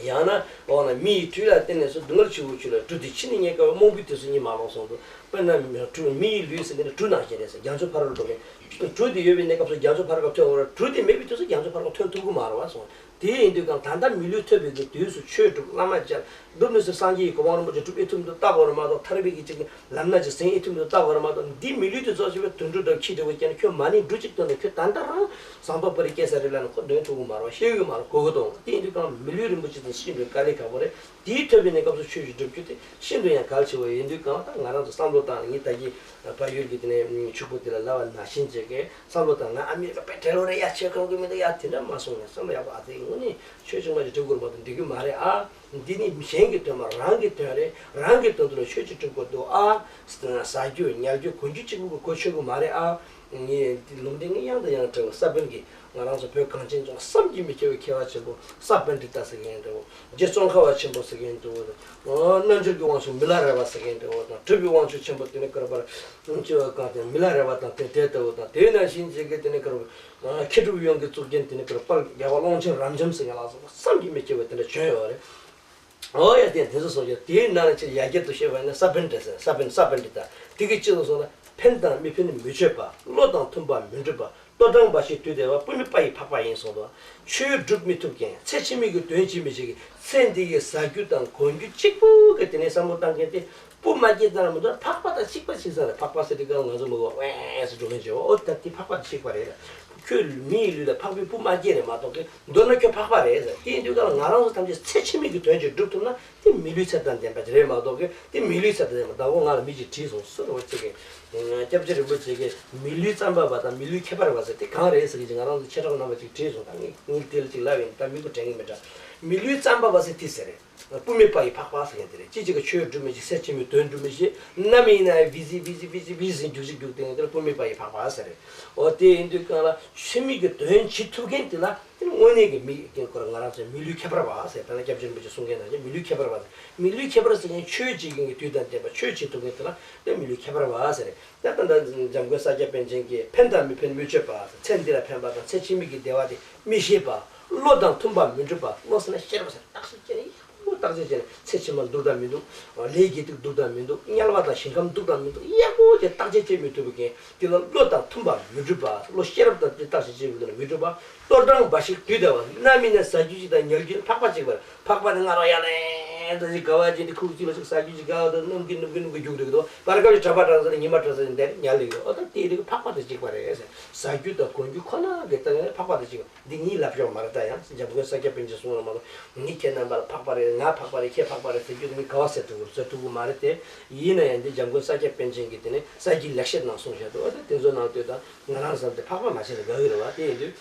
ཡང་ན་འོ་ན་མི་ཡི་གྲུ་ལ་བརྟེན་ནས་སུ། སྡུག་བསྔལ་ཆེ་བོའི་ཆུ་ལ་གྲུ་འདི། ཕྱིས་ནི་རྙེད་དཀའ་བས་རྨོངས་པའི་དུས་སུ་གཉིད་མ་ལོག་གསུངས་འདུག་དཔེར་ན་གྲུ་མི་ཡི་ལུས་ཟེར་འདི་ནི་གྲུ་ནང་བཞིན་རེད་ཟེར། རྒྱ་མཚོ་ཕར་རུ་འགྲོ་མཁན་གྲུ་འདི་ཡོད་པའི་གནས་སྐབས་སུ་རྒྱ་མཚོ་ཕར་ཁ་ཐོན་འོང་ར། གྲུ་འདི་མེད་པའི་དུས་སུ་རྒྱ་མཚོ་ཕར་ཁ་ཐོན་ཐུབ་ཀྱི་མ་རེད་བ་གསུངས། དེ་ཡིན་དུས་ཀྱང་ད་ལྟ་མི་ལུས་ཐོབ་པའི་གི་དུས་སུ་ཆོས་སྒྲུབ་བླ་མ་མཇལ། སྒྲུབ་ནས་སུ་སངས་རྒྱས་ཀྱི་གོ་འཕང་རིན་པོ་ཆེ་སྒྲུབ་ཨེ་ཐུབ་འདུག་ལྟ་དགོས་རེད་མ་གཏོགས་ཐར་པའི་གི་ཅིག་ལམ་སྣ་ཅིག་ཟིན་ཨེ་ཐུབ་འདུག་ལྟ་དགོས་རེད་མ་གཏོགས། འདི་མི་ལུས་དེ་རྫོགས་ཆེ་བའི་དུད་འགྲོ་འདྲ་ཁྱི་འདྲ་བོ་སྐྱེས་ན་ཁྱོད་ད་ལྟ་རང་ཟངས་མདོག་དཔལ་རི་སྐྱེ་ས་རེད་ལབ་ན་ཁོ་འདོན་ཐུབ་ཀྱི་མ་རེད་བ། ཤེས་ཀྱི་མ་རེད། གོ་གི་དང་དེ་ཡིན་དུས་ཀྱང་མི་ལུས་རིན་པོ་ཆེ་དེ་ཤིན་ཏུ་དཀའ་ལས་ཁག་པོ་རེད། དེའི་ཐོབ་པའི་གནས་སྐབས་སུ་ཆོས་ཤིག་སྒྲུབ་རྒྱུ་དེ་ཤིན་ཏུ་ཡང་གལ་ཆེ་བ་ཡིན་དུས་ཀྱང་ད་ང་རང་ཚོ་བསམ་བློ་བཏང་ནས་ངས་ད་གིན་བལ་ཡུལ་གྱི་དེ་ནས་ཕྱུག་པོ་དེ་ལ་ལབ་པ་ནང་བཞིན་བྱེད་མཁན་བསམ་བློ་བཏང་། ང་ཨ་མི་རི་ཀ་དཔེ་བྲེལ་བ་རེད་ཡ། ཆོས་ཁང་གི་མི་འདུག་ཡ། དེ་འདྲ་མ་གསུངས་ནས་བསམ་བློ་ཡག་པོ་ཨ་ཙི་དངོས་གནས་ཆོས་ཆུང་མ་ཞིག་སྒྲུབ་དགོས་རེད་མ་གཏོགས་འགྲིག་གི་མ་རེད་ཨ། འདི་ནི་གཞན་གྱི་དོན་མ་རང་གི་དོན་རེད། རང་གི་དོན་དུ་ལ་ཆོས་ཅིག་སྒྲུབ་དགོས་འདུག་ཨ། ཟ་རྒྱུ་ཉལ་རྒྱུ་གོན་རྒྱུ་གཅིག་པུ་གི་གོ་ཆོད་གི་མ་རེད་ཨ། ངས་འདི་ལུང་བསྟན་ངས་ཡང་དང་ཡང་དྲན། ས་པཎ་གྱིས་ང་རང་ཚོ་བོད་གངས་ཅན་ལྗོངས་བསམ་གྱིས་མི་ཁྱབ་པའི་མཁས་པ་ཆེན་པོ་ས་པཎྜི་ཏ་ཟེར་མཁན་འདྲ་བོ། རྗེ་ཙོང་ཁ་པ་ཆེན་པོ་ཟེར་མཁན་འདྲ་བོ། རྣལ་འབྱོར་གྱི་དབང་ཕྱུག་མི་ལ་རས་པ་ཟེར་མཁན་འདྲ་བོ་དང་། གྲུབ་པའི་དབང་ཕྱུག་ཆེན་པོ་དེ་ནི་ཀར་པར་ཅི་བ་གང་དེ་མི་ལ་རས་པ་དང་དེ་དེ་ལྟ་བུ་དང་། དེ་ནང་བཞིན་བྱེད་མཁན་དེ་ནི་ཀར་པར་མཁས་གྲུབ་ཡོངས་ཀྱི་གཙུག་རྒྱན་དེ་ནི་ཀར་པར་དཔལ་རྒྱལ་བ་ཀློང་ཆེན་རབ་འབྱམས་ཟེར་མཁན་ལ་སོགས་པ་བསམ་གྱིས་མི་ཁྱབ་པ་དེ་འདྲ་བྱོན་ཡོད་རེད། ཨོ་ཡ་དེ་དེ་ཚོ་སོགས་ཀྱང་དེའི་ནང་ནས་ཆེས་ཡ་གྱལ་དུ་བཤད་པ་ཡིན་ན་ས་པཎྜི་ཏ་ཟེར། ས་པཎ་ས་པཎྜི་ཏ་དེ་གི་སྤྱི་ཚོགས་སོགས་ལ་ཕན་དང་མི་ཕན་མི་ཆོད་པ། བློ་དང་མཐུན་པ་མི་འགྲུབ་པ། ལྟོ་འགྲངས་འབའ་ཞིག་དུས་འདས་པ། སྤུ་མེ་པ་ཡི་ཕག་པ་ཡིན་གསུངས་འདུག་ཆོས་སྒྲུབ་མི་ཐུབ་མཁན་ཚེ་ཕྱི་མའི་གི་དོན་བྱེད་མི་ཞིག་གིས་ཚེ་འདི་ཡི་ཟ་རྒྱུ་དང་གོན་རྒྱུ་གཅིག་པུ་གི་དེ་ནས་བསམ་བློ་བཏང་མཁན་དེ་སྤུ་མ་སྐྱེས་ཙམ་མི་འདུག་ཕག་པ་དང་གཅིག་པ་གཅིག་ས་རེད། ཕག་པ་ཟེར་དུས་སྒང་ང་ཚོ་མི་གོ་ཝེ་ཟེར་འགྲོ་མཁན་བྱེད་པ། ཨོ་ད་དེ་ཕག་པ་དང་གཅིག་པ་རེད། ཁྱོད་མི་ཡི་ལུས་ལ་ཕག་པའི་སྤུ་མ་སྐྱེས་རེད་མ་གཏོགས་གི་མདོར་ན་ཁྱོད་ཕག་པ་རེད་ཟེར། དེ་ཡིན་དུས་སྒང་ལ་ང་རང་ཚོ་ཐམས་ཅད་ཚེ་ཕྱི་མའི་གི་དོན་ཅིག་སྒྲུབ་ཐུབ་ན་དེ་མི་ལུས་ཚད་དང་ལྡན་པ་ཅིག་རེད་མ་གཏོགས་གི་དེ་མི་ལུས་ཚད་དང་ལྡན་པ། ཟླ་བོ་ང་ལ་མི་ཅིག་དྲིས་སོང་། སུ་རེད་བ་ཅིག་གིས། སྐྱབས་རྗེ་རིན་པོ་ཆེ་གིས་མི་ལུས་བརྩམ་པ་བ་དང་མི་ལུས་ཁྱད་པར་བ་ཟེར་དེ་གང་རེད་ཟེར་གྱི་ང་རང་ཚོ་ཆེ་ཕྲ་རྣམ་པ་ཅིག་དྲིས་སོང་། ད་ངས་ངས་དེ་ལ་ཅིག་ལབ་ཡིན། ད་མི་གུ་དྲན་གི་མེད་འདྲ། མི་ལུས་བརྩམ་པ་བ་ཟེར་དེ་ཟེར་རེད། སྤུ་མེ་པ་ཡི་ཕག་པ་ཟེར་མཁན་དེ་རེད། ཅི་ཅིག་གི་ཆོས་སྒྲུབ་མི་ཤེས། ཚེ་ཕྱི་མའི་དོན་སྒྲུབ་མི་ཤེས། ནམ་ཡིན་ན་ཡང་བི་ཟི་བི་ཟི་བི་ཟི་བི་ཟི་རྒྱུག་ཅིག་རྒྱུག་དེ་ཡིན་དེ་ལ་སྤུ་མེ་པ་ཡི་ཕག་པ་ཟེར་རེད། འོ་དེ་ཡིན་དུས་སྒང་ལ་ཕྱི་མའི་གི་དོན་བྱེད་ཐུབ་མཁན་དེ་ལ་དེ་ནི་དངོས་གནས་ཀྱི་མི་སྐྱེ་སྐོར་ང་རང་ཚོའི་མི་ལུས་ཁྱད་པར་བ་ཟེར། ད་ལྟ་སྐྱབས་རྗེ་རིན་པོ་ཆེ་གསུང་མཁན་ནང་བཞིན་མི་ལུས་ཁྱད་པར་བ་ཟེར། མི་ལུས་ཁྱད་པར་ཟེར་མཁན་ཆོས་བྱེད་མཁན་གྱི་དུས་དང་ལྡན་པ་ཆོས་བྱེད་ཐུབ་མཁན་དེ་ལ་དེ་མི་ལུས་ཁྱད་པར་བ་ཟེར་རེད། ད་ད་ལྟ་འཇམ་མགོན་ས་སྐྱ་པཎ་ཆེན་གྱིས་ཕན་དང་མི་ཕན་མི་ཆོད་པ། ཚེ་འདི་ལ་ཕན་པ་དང་ཚེ་ཕྱི་མའི་གི་བདེ་བ་དེ་མི་ཤེས་པ། བློ་དང་མཐུན་པ་མི་འགྲུབ་པ། བློ་ཟེར་ན་ཤེས་རབ་ཟེར། བརྟག་དཔྱད་བྱས་ནས་ཡག་པོ་བརྟག་དཔྱད་བྱས་ནས་ཚེ་ཕྱི་མ་སྡུག་དང་མི་སྡུག་ལས་དགེ་སྡིག་སྡུག་དང་མི་སྡུག་དམྱལ་བ་དང་ཞིང་ཁམས་སྡུག་དང་མི་སྡུག་ཡག་པོ་དེ་བརྟག་དཔྱད་བྱེད་མི་ཐུབ་པའི་རྐྱེན་དེ་ལ་བློ་དང་མཐུན་པ་མི་འགྲུབ་པ། བློ་ཤེས་རབ་དང་དེ་བརྟག་དཔྱད་བྱེད་མི་ཐུབ་ན་མི་འགྲུབ་པ། ལྟོ་འགྲངས་འབའ་ཞིག་དུས་འདས་པ། ནམ་ཡིན་ན་ཟ་རྒྱུ་ཅིག་དང་ཉལ་རྒྱུ་ཕག་པ་གཅིག་པར། ཕག་པ་དེ་ང་རང་ཡ་ལན་ད་ཅིག་དགའ་བ་ཅིག་དེ་ཁུག་ཅིག་ལ་ཅིག་ཟ་རྒྱུ་ཅིག་དགའ་བ་དང་སྣུམ་གྱི་སྣུམ་གྱི་སྣུམ་གྱི་རྒྱུག་རེག་དོ་བར་སྐབས་ཀྱི་གྲྭ་པ་གྲྭ་ས་དང་ཉི་མ་གྲྭ་ས་དེ་འདྲ་ཉལ་ལེགས་དོ། ཨོ་ད་དེ་རིགས་ཕག་པ་དང་གཅིག་པ་རེད་ཟེར། ཟ་རྒྱུ་དང་གོན་རྒྱུ་ཁོ་ན་གི་ལྟ་ན་ཕག་པ་དང་གཅིག་པ། འདི་ངའི་ལབ་ཕྱོགས་མ་རེད། ད་ཡང་འཇམ་མགོན་ས་སྐྱ་པཎ་ཆེན་གསུང་བ་མ་གཏོགས་ངས་ཁྱེད་རྣམ་པ་ལ་ཕག་པ་རེད། ང་ཕག་པ་རེད། ཁྱེད་ཕག་པ་རེད་ཟེར་རྒྱུ་དེ་ངས་ག་བ་ཟེར་ཐུབ་ཀྱི་རེད། ཟེར་ཐུབ་ཀྱི་མ་རེད་དེ། ཡིན་ན་ཡང་འདི་འཇམ་མགོན་ས་སྐྱ་པཎ་ཆེན་གྱིས་དེ་ནས་ས་དགེ་ལེགས་བཤད་ནང་གསུངས་བཞག་འདུག་ཨོ་ད་དེ་ཚོ་ནང་ལྟོས་དང་ང་རང་བསམ་སྟེ་ཕག་པ་མ་བྱས་ན་དགའ་གི་རེད་བ། དེ་ཡིན་དུས།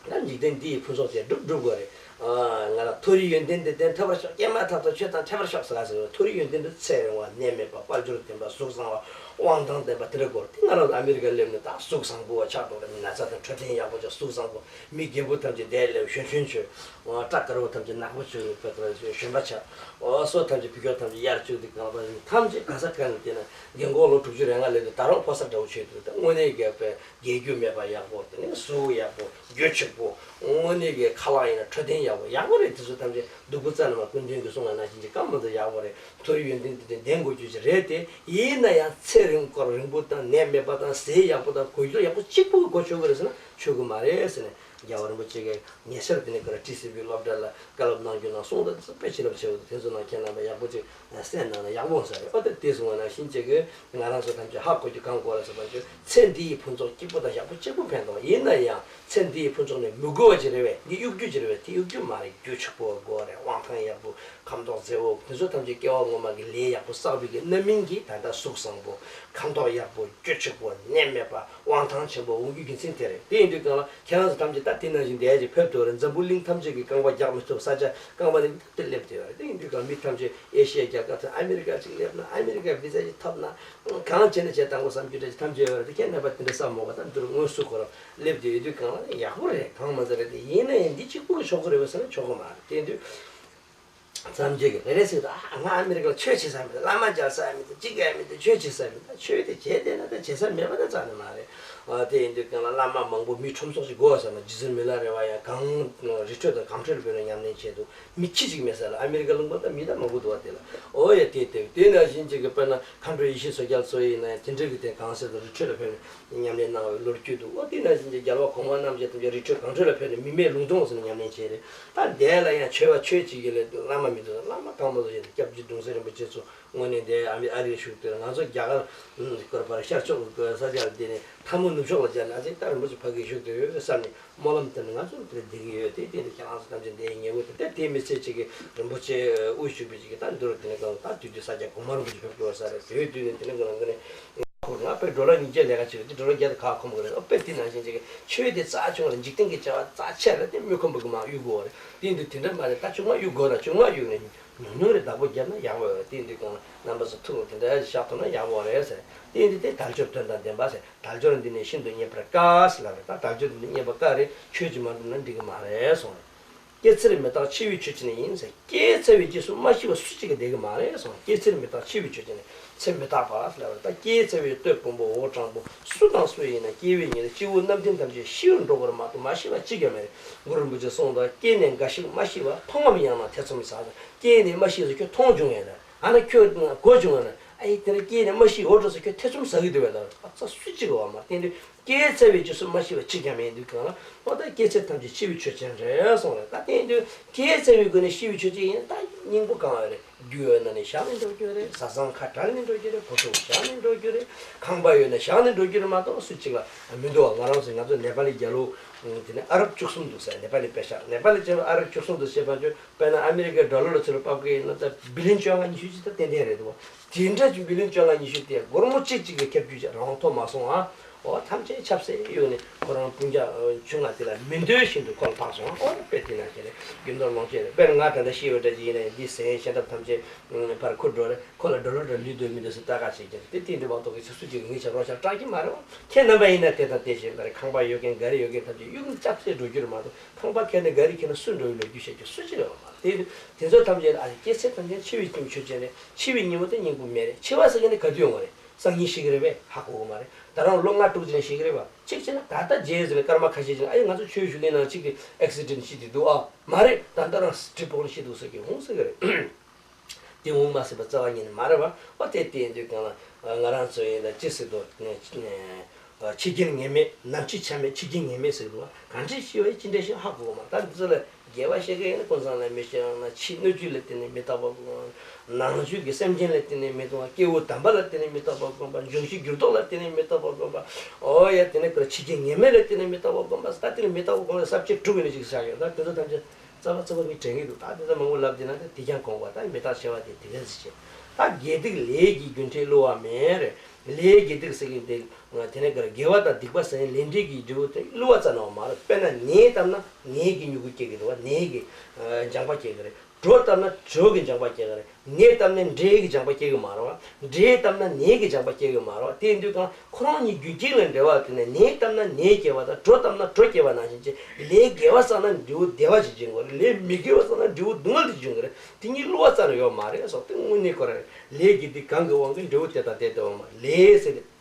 ད་འཇིག་རྟེན་འདི་ཡི་ཕུན་ཚོགས་དེ་སྒྲུབ་སྒྲུབ་དགོས་རེད། ང་རང་མཐོ་རིས་ཡོན་ཏན་འདི་ལྡན་ཐོབ་པར་ཤོག་སྐྱེས་མ་ཐག་ཏུ་ཆོས་དང་འཕྲད་པར་ཤོག་ཟེར་ལ་ཟེར་བ། མཐོ་རིས་ཡོན་ཏན་འདི་ཚེ་རིང་བ་ནད་མེད་པ་དཔལ་འབྱོར་ལྡན་པ་གཟུགས་བཟང་བ་དབང་ཐང་ལྡན་པ་དེ་འདྲ་དགོས་རེད། དེ་ང་རང་ཨ་མི་རི་ཀ་སླེབས་ནས་ད་གཟུགས་བཟང་པོ་བ་ཆགས་འགྲོ་རེད། ན་ཚ་དང་འཕྲོད་བསྟེན་ཡག་པོ་བྱ། གཟུགས་བཟང་པོ། མི་རྒད་པོ་ཐམས་ཅད་བསྡད་ལེ་གཞོན་གཞོན་བྱོས། སྐྲ་དཀར་པོ་ཐམས་ཅད་ནག་པོ་བྱོས། བྱོན་པ་བྱ། སོ་ཐམས་ཅད་ཕི་ཁྱོ་ཐམས་ཅད་དབྱར་བཅུག་སྟེ་གང་པ་ཐམས་ཅད་ག་ས་ག་ནས་བལྟས་ན་རྒན་གོག་ལོ་དྲུག་ཅུ་རེ་ལྔ་སླེབས་ཏེ་ད་རུང་ཕོ་གསར་འདྲ་བོ་བྱས་འདུག་ད་དངོས་གནས་རྒྱལ་པོའི་རྒས་རྒྱུ་མེད་པ་ཡག་པོ། དེ་ནས་གཟུགས་ཡག་པོ། རྒྱུ་ཕྱུག་པོ། དངོས་གནས་ཀྱི་ཁ་ལག་ཡིན་ན་འཕྲོད་བསྟེན་ཡག་པོ་ཡག་པོ་རེད། དེ་ཚོ་ཐམས་ཅད་སྡུག་གུ་རྩ་ནས་མ་ཀུན་མཁྱེན་གྱིས་གསུངས་པ་ནང་བཞིན་གྱི་སྐམ་པོ་དང་ཡག་པོ་རེད། མཐོ་རིས་ཡོན་ཏན་དེ་དོན་ལྡན་དགོས་རྒྱུ་ཞིག་རེད་དེ། ཡིན་ན་ཡང་ཚེ་རིང་སྐོར་རིང་པོ་དང་ནད་མེད་པ་དང་ཟས་ཡག་པོ་དང་གོས་ཡག་པོ་གཅིག་པུ་གིས་གོ་ཆོག་གི་རེད་ཟེར་ན་ཆོག་གི་མ་རེད་ཟེར་ནས། རྒྱལ་བ་རིན་པོ་ཆེ་གིས་ཉེ་ཆར་དེ་ནས་ཁོ་ར་ཊི་སི་ཝི་སློབ་གྲྭ་ལ་བཀའ་སློབ་གནང་རྒྱུ་ནང་གསུངས་དང་དཔེ་བྱིན་རླབས་ཆེ་བོ་དེ་ཚོ་ནང་ཁྱེད་རྣམ་པ་ཡག་པོ་ཅིག་གསན་གནང་ན་ཡག་པོ་ས་རེད། ཨོ་ད་དེ་གསུངས་པ་ནང་བཞིན་བྱེད་དགོས། ང་རང་ཚོ་ཐམས་ཅད་ཧ་གོ་རྒྱུ་གང་དགོས་རེད་ཟེར་བ་ཅིག་ཚེ་འདི་ཡི་ཕུན་ཚོགས་གཅིག་པུ་དང་ཡག་པོ་གཅིག་པུ་ཕན་ཐོགས། ཡིན་ན་ཡང་ཚེ་འདི་ཡི་ཕུན་ཚོགས་ནི་མི་དགོས་པ་ཅིག་རེད་པས། འདི་གཡུག་རྒྱུ་ཅིག་རེད་པས། དེ་གཡུག་རྒྱུ་མ་རེད། རྒྱུ་ཕྱུག་པོ་དགོས་རེད། དབང་ཐང་ཡག་པོ། ཁམས་ཐོག་མཛེས་པོ། དེ་ཚོ་ཐམས་ཅད་སྐྱེ་བ་སྔོན་མ་གི་ལས་ཡག་པོ་བསགས་པའི་གི་རྣམ་སྨིན་གྱིས་ད་ལྟ་གཟུགས་བཟང་པོ། ཁམས་ཐོག་ཡག་པོ། རྒྱུ་ཕྱུག་པོ། ནད་མེད་པ། དབང་ཐང་ཆེན་པོ་འོང་རྒྱུ་རྒྱུ་མཚན་དེ་རེད། དེ་ཡིན་དུས་གང་ལ་ཁྱེད་རང་ཚོ་ཐམས་ཅད་ད་དེ་ནང་བཞིན་བསྡད་ཅིག་ཕེབས་ཐུབ་རེད། འཛམ་བུ་གླིང་ཐམས་ཅད་ཀྱི་རྐང་པ་རྒྱག་མི་ཐུབ་ས་ཆ་རྐང་པ་ནས་མི་ཐུབ་སླེབས་བསྡད་ཡོད་རེད། དེ་ཡིན་དུས་གང་མི་ཐམས་ཅད་ཨེ་ཤི་ཡ་རྒྱལ་ཁབ་དང་ཨ་མི་རི་ཀ་ཅིག་སླེབས་ན། ཨ་མི་རི་ཀ་བི་ཟ་ཅིག་ཐོབ་ན། གང་བྱས་ན་བྱས་བཏང་དགོས་བསམ་རྒྱུ་འདྲ་ཅིག་ཐམས་ཅད་ཡོད་རེད། དེ་ཁྱེད་རྣམ་པ་དེ་འདྲ་བསམ་མོ་ག་ད་འདིར་དངོས་སུ་ཁོ་རང་སླེབས་བསྡད་ཡོད་དུས་གང་ལ་ཡག་པོ་རེད། གང་མ་ཟེར་རེད། དེ་ཡིན་ན་ཡང་འདི་གཅིག་པུ་གིས་ཆོག་གི་རེད་པས་ཟེར་ན་ཆོག་གི་མ་རེད། དེ་ཡིན་དུས། ཙམ་ཅིག་གིས་རེ་རེ་ཟེར་དུས། ཨ། ང་ཨ་མི་རི་ཀ་ལ་ཆོས་བྱེད་ས་མེད། བླ་མ་མཇལ་ས་མེད། ཅི་ག་མེད། ཆོས་བྱེད་ས་མེད། ད་ཆོས་དེ་བྱས་བསྡད་ན་ད་བྱེད་ས་མེད་པ་ད་རྩ་ནས་མ་རེད། ཨ། དེ་ཡིན་དུས་གང་ལ་བླ་མ་མང་པོ་མི་ཁྲོམ་ཚོགས་ཤིག་དགོས་ཟེར་ན། ཇི་སི་མི་ལ་རེད་པ། ཡང་གང་རི་ཁྲོད་དང་གངས་ཁྲོད་ལ་བོད་ལ་ཉམས་ལེན་བྱས་འདུག་མི་ཁྱི་གཅིག་མེད་ས་ལ་ཨ་མི་རི་ཀ་ལུང་པ་ད་མི་ད་མང་པོ་འདུག་པ། དེ་ལ་ཨོ་ཡ་དེ་དེ་དེ་ནང་བཞིན་ཅིག་གི་དཔེར་ན་མཁའ་འགྲོ་ཡེ་ཤེས་མཚོ་རྒྱལ་སོགས་ཡིན་ན་ཡང་དེ་འདྲ་གི་དེ་གངས་སེར་དང་རི་ཁྲོད་ལ་ཕེབས་ནས། ཉམས་ལེན་གནང་བའི་ལོ་རྒྱུས་འདུག་ཨོ་དེ་ནང་བཞིན་གྱི་རྒྱལ་བ་གོང་མ་རྣམས་ཀྱིས་ཐམས་ཅད་རི་ཁྲོད་གངས་ཁྲོད་ལ་ཕེབས་ནས་མི་མེད་ལུང་སྟོང་ཟེར་ནས་ཉམས་ལེན་བྱས་རེད། ད་འདས་ལ་ཡང་ཆོས་པ་ཆོས་གཅིག་གི་ལས་བླ་མ་མི་འདུག་བླ་མ་གང་མ་འདུག་ཡིན། སྐྱབས་རྗེ་གདུང་སྲས་རིན་པོ་ཆེ་ཚོ་དངོས་གནས་འདས་ཨ་མི་ཨ་རིར་བཞུགས་དུས། ང་ཚོ་རྒྱ་གར་སྐོར་བར་ཤར་ཕྱོགས་ཀྱི་ས་ཆར་བསྡད་ནས་ཐལ་མོ་ནུབ་ཕྱོགས་ལ་སྦྱར་ནས། ཨ་ཙི་ད་རིན་པོ་ཆེ་ཕ་གིར་བཞུགས་བསྡད་ཡོད་བསམ་ནས། སྨོན་ལམ་བཏབ་ནས་ང་ཚོ་འདིར་བསྡད་ཀྱི་ཡོད། དེ་དེ་ནི་ཁྱེད་རང་ཚོ་ཐམས་ཅད་འདིར་ཉེ་བོ་དེ་ལྟར་དེ་མི་ཚེ་གཅིག་གི་རིན་པོ་ཆེ་དབུ་བཞུགས་པའི་གཅིག་གི་ད་འདིར་དེ་ནས་གང་ད་དུས་དུས་ས་སྐྱ་གོང་མ་རིན་པོ་ཆེ་ཕེབས་དགོས་ས་རེད། དེའི་དུས་ནས་དེ་ནས་གང་གི་ནས་ཁོ་ང་དཔེ་ཌོ་ལར་ཉིས་བརྒྱ་ལས་ཀ་བྱེད་རེད། དེ་ཌོ་ལར་བརྒྱ་དང་ཁ་ཁོམ་གི་རེད། ཨོ་དཔེ་དེ་ནང་བཞིན་གཅིག་གི་ཆོས་དེ་རྩ་ཆུང་རེད། འཇིག་རྟེན་གྱི་བྱ་བ་རྩ་ཆེ་རེད། དེ་མི་ཁོམ་པ་གི་མ་གཡུག་དགོས་རེད། དེ་འདི་དེ་འདྲ་མ་རེད། ད་ཆུང་མ་གཡུག་དགོས་ན་ཆུང་མ་གཡུག་ནས། ཉུང་ཉུང་རེ་བདག་པོ་བརྒྱབ་ན་ཡག་པོ་ཡོད་རེད། དེ་འདི་གོང་ལ་རྣམ་པ་ཚོ་ཐུགས་ལ་དེ་འདྲ་བཞག་ཐུབ་ན་ཡག་པོ་རེད་ཟེར། དེ་འདི་དེ་དལ་འབྱོར་དོན་དང་ལྡན་པ་ཟེར། དལ་འབྱོར་འདི་ནི་ཤིན་ཏུ་རྙེད་པར་དཀའ་ཟེར་ལབ་རེད། ད་དལ་འབྱོར་འདི་ནི་རྙེད་པ་དཀའ་རེད། ཆོས་ཀྱིས་མ་འགྲུབ་ན་འགྲིག་གི་མ་རེད་གསུངས་རེད། སྐྱེ་ཚེར་མི་རྟག་འཆི་བའི་ཆོས་ཅན་ཡིན་ཟེར། སྐྱེས་ཚར་བའི་རྗེས་སུ་མ་ཤི་བ་སུ་གཅིག་གིས་བསྡད་ཀྱི་མ་རེད་གསུངས། སྐྱེ་ཚེར་མི་རྟག་འཆི་བའི་ཆོས་ཅན་ཡིན། ཚེ་མི་རྟག་པ་ལབ་པ་རེད། ད་སྐྱེས་ཚར་བའི་སྟོད་དཔོན་པོ་འོག་སྤྲང་པོ་སུ་དང་སུ་ཡིན་ན་སྐྱེ་བའི་ཉིན་ལ་སྤྱི་བོ་གནམ་རྡིབ་ཐམས་ཅད་ཤི་བར་འགྲོ་དགོས་རེད་མ་གཏོགས་མ་ཤི་བ་གཅིག་ཀྱང་མེད་རེད། གུ་རུ་རིན་པོ་ཆེས་གསུངས་དང་། སྐྱེས་ནས་འགའ་ཞིག་མ་ཤི་བ། མཐོང་ངམ་ཡང་ན་ཐེ་ཚོམ་ཟ། སྐྱེས་ནས་མ་ཤི་ཟེར་ཁྱོད་མཐོང་བྱུང་ངས་ན། ཨ་ན་ཁྱོད་གོ་བྱུང་ངས་ན། ཨ་ཡེ་དེ་འདྲ་སྐྱེས་ནས་མ་ཤི་འོ་འགྲོ་ཟེར་ཁྱོད་ཐེ་ཚོམ་ཟ་གི་འདུག་བས་ལ། ཨ་ཙ་སུ་གཅིག་གི་བ་མ་བསྟན་དུས། སྐྱེས་ཚར་བའི་རྗེས་སུ་མ་ཤི་བ་གཅིག་ཀྱང་མེད་དུས་གང་ལ། འོ་ད་སྐྱེ་ཚེ་ཐམས་ཅད་འཆི་བའི་ཆོས་ཅན་རེད་གསུངས་རེད། ད་བསྟན་དུས་སྐྱེས་ཚར་བའི་སྒོ་ནས་ཤི་བའི་ཆོས་ཅན་ཡིན་ན་ད་སྙིང་པོ་གང་ཡོད་རེད། རྒྱུ་ཡོད་ན་ནི་བཞག་ནས་འགྲོ་རྒྱུ་རེད། བཟའ་ཚང་ཁ་བྲལ་ནས་འགྲོ་རྒྱུ་རེད། གོ་ཐོས་བཞག་ནས་འགྲོ་རྒྱུ་རེད། ཁང་པ་ཡོད་ན་བཞག་ནས་འགྲོ་རྒྱུ་རེད་མ་གཏོགས་སུ་གཅིག་ལ་མི་འདུག་བ། ང་རང་ཚོ་ང་ཚོ་ནེ་པ་ལི་རྒྱལ་ལོ། དེ་ནས་ཨ་རབ་བཅུ་གསུམ་འདུག་ཟེར། ནེ་པ་ལི་པེ་ཤ། ནེ་པ་ལི་ཅན་ཨ་རབ་བཅུ་གསུམ་འདུག་ཟེར་བ་ཅོ། དཔེར་ན་ཨ་མི་རི་ཀའི་ཌོ་ལར་ལ་ཚུར་ཕབ་གི་ཡིན་ན་ད་བི་ལིན་བཅོ་ལྔ་ཉི་ཤུ་ཅིག་ད་ཏན་ཏན་རེད་འདུག་བ། དེ་འདྲ་ཅིག་བི་ལིན་བཅོ་ལྔ་ཉི་ཤུ་དེ་སྒོར་མོ་གཅིག་གཅིག་གི་ཁྱབ་རྒྱུ་ཅིག་རང་དབང་ཐོབ་མ་སོང་ཨ། འོ་ཐམས་ཅད་ཆབ་སྲིད་གཡུགས་ནས་ཁོ་རང་སྤུན་ཀྱག་ཆུང་ང་དེ་ལ་མི་འདོད་བཞིན་དུ་ཁོ་ལ་འཕངས་སོང་ཨ། འོ་དཔེ་དེ་ན་བྱས་ནས་རྒྱུ་ནོར་ལོངས་སྤྱོད་རེད། དཔེར་ན་ང་ད་ལྟ་ཤི་བའི་འདྲ་ཅིག་ཡིན་ན་ཡང་འདི་ཟས་ཤ་འདབ་ཐམས་ཅད་ཕར་ཁུར་འགྲོ་རེད། ཁོ་ལ་ཌོ་ལར་འདྲ་ལུས་འདོད་མི་འདོད་ཟེར་ལྟ་ག་བྱེད་ཀྱི་རེད། དེ་དེ་འདྲ་བ་ཏོག་གི་ཆ་སུ་གཅིག་གིས་ངའི་ཆ་རོགས་ཆ་སྐྲག་གི་མ་རེད་བ། ཁྱེད་རྣམ་པ་ཡིན་ན་དེ་དང་དེ་བྱེད་པ་རེད། ཁང་པ་ཡོད་མཁན་ག་རེ་ཡོད་མཁན་ཐམས་ཅད་གཡུག་ནས་ཆབ་སྲིད་འགྲོ་རྒྱུ་རེད་མ་གཏོགས། ཁང་པ་ཁྱེར་ནས་ག་རེ་ཁྱེར་ན་སུ་འགྲོ་བའི་ལོ་རྒྱུས་བཤད་རྒྱུ་སུ་གཅིག་ཡོད་མ་རེད། དེ་དེ་ཚོ་ཐམས་ཅད་ཨ་སྐྱེ་ཚེ་ཐམས་ཅད་འཆི་བའི་རྒྱུ་ཆོས་ཅན་རེད། འཆི་བའི་ཉིན་མོ་དེ་སྙིང་པོ་མེད་རེད། འཆི་བ་ཟེར་མཁན་དེ་ག་དུས་ཡོང་བ་རེད། སང་ཉིན་ཤི་གི་རེད་པས། ཧ་གོ་གི་མ་རེད། ད་རུང་ལོ་ལྔ་དྲུག་ཅིག་ནས་ཤི་གི་རེད་པ། གཅིག་བྱས་ན་ད་ལྟ་རྗེས་ཟེར་བའི་སྐར་མ་ཁ་ཤས་ཅིག་ནས་ཨ་ཡེ་ང་ཚོ་ཆོས་ཞུ་མཁན་ནང་གཅིག་གིས་ཨེག་སི་ཌེན་ཤི་དེ་འདུག་ཨ། མ་རེད། ད་ལྟ་རང་གྲི་ཕོག་ནས་ཤི་འདུག་ཟེར་གི་འོང་ཟེར་གི་རེད། དེ་འོང་མ་ཟེར་བ་རྩ་བ་ཉིད་ནས་མ་རེད་བ། ཨོ་དེ་དེ་ཡིན་དུས་གང་ལ་ང་རང་ཚོ་ཡིན་ན་ཅི་ཟེར་འདུག་འཆི་རྐྱེན་ངེས་མེད། ནམ་འཆི་ཆ་མེད་འཆི་རྐྱེན་ངེས་མེད་ཟེར་གི་འདུག་བ། གང་འདྲ་ཤི་བ་ཡིན་ཅི་འདྲ་ཤི་ཧ་གོ་གི་མ། ད་འདི་ཚོ་ལ་དགེ་བ་བཤད་མཁན་ཡིན་ན་ཀུན་བཟང་ལ་མི་ཤེས་ཡང་ན་ཕྱིའི་སྣོད་བཅུད་ལ་བརྟེན་ནས་མི་རྟག་པ་སྒོམ་པ། ནང་བཅུད་ཀྱི་སེམས་ཅན་ལ་བརྟེན་ནས་མི་རྟག་པ། སྐྱེ་བོ་དམ་པ་ལ་བརྟེན་ནས་མི་རྟག་པ་སྒོམ་པ། འབྱུང་བཞི་འགྱུར་ལྡོག་ལ་བརྟེན་ནས་མི་རྟག་པ་སྒོམ་པ། ཨོ་ཡ་དེ་ནས་ཀྱི་འཆི་རྐྱེན་ངེས་མེད་ལ་བརྟེན་ནས་མི་རྟག་པ་སྒོམ་པ། ད་དེ་ནས་མི་རྟག་པ་སྒོམ་པ་ས་བཅད་དྲུག་ཡིན་ན་ཅིག་བཞག་ཡོད། ད་དེ་ཚོ་ཐམས་ཅད་རྩ་བ་རྩ་བ་ངས་དྲན་གྱི་འདུག་ད་དེ་ཚོ་མང་པོ་ལབ་བསྡད་ན་ད་དེ་རྐྱང་གོང་བ་ད་མི་རྟག་འཆི་བ་དེ་དེ་ག་ཟིག་བྱེད། ད་དགེ་སྡིག་ལས་ཀྱི་རྒྱུ་འབྲས་བསླུ་བ་མེད་རེད། ལས་དགེ་སྡིག་ཟེར་གྱི་དེ་དེ་ནས་ག་རེ་དགེ་བ་དང་སྡིག་པ་ཟེར་ནས་ལས་འབྲས་ཀྱི་འབྲས་བུ་དེ་བསླུ་བ་བསླུ་ནའང་མ་རེད། དཔེར་ན་ནས་བཏབ་ན་ནས་ཀྱི་མྱུ་གུ་སྐྱེ་གི་རེད་བ། ནས་ཀྱི་ལྗང་པ་སྐྱེ་གི་རེད། གྲོ་བཏབ་ན་གྲོ་གི་ལྗང་པ་སྐྱེ་གི་རེད། ནས་བཏབ་ན་འབྲས་ཀྱི་ལྗང་པ་སྐྱེ་གི་མ་རེད་བ། འབྲས་བཏབ་ན་ནས་ཀྱི་ལྗང་པ་སྐྱེ་གི་མ་རེད་བ། དེ་ཡིན་དུས་གང་ཁོ་རང་གཉིས་རྒྱུན་གཅིག་ལ་འབྲེལ་བ་དེ་ནས་ནས་བཏབ་ན་ནས་སྐྱེ་བ་དང་གྲོ་བཏབ་ན་གྲོ་སྐྱེ་བ་ནང་བཞིན་བྱས། ལས་དགེ་བ་བསགས་ན་འབྲས་བུ་བདེ་བ་ཞིག་འབྱུང་གི་རེད། ལས་མི་དགེ་བ་བསགས་ན་འབྲས་བུ་སྡུག་བསྔལ་དེ་འབྱུང་གི་རེད། དེ་གཉིས་བསླུ་བ་རྩ་ནས་ཡོད་མ་རེད་སོགས་དེ་དངོས་གནས་ཁོ་རང་ལས་དགེ་སྡིག་གང་གི་དབང་གིས་འབྲས་བུ་དེ་དང་དེ་སྟེར་བ་མ་རེད། ལས་ཟེར་ནས།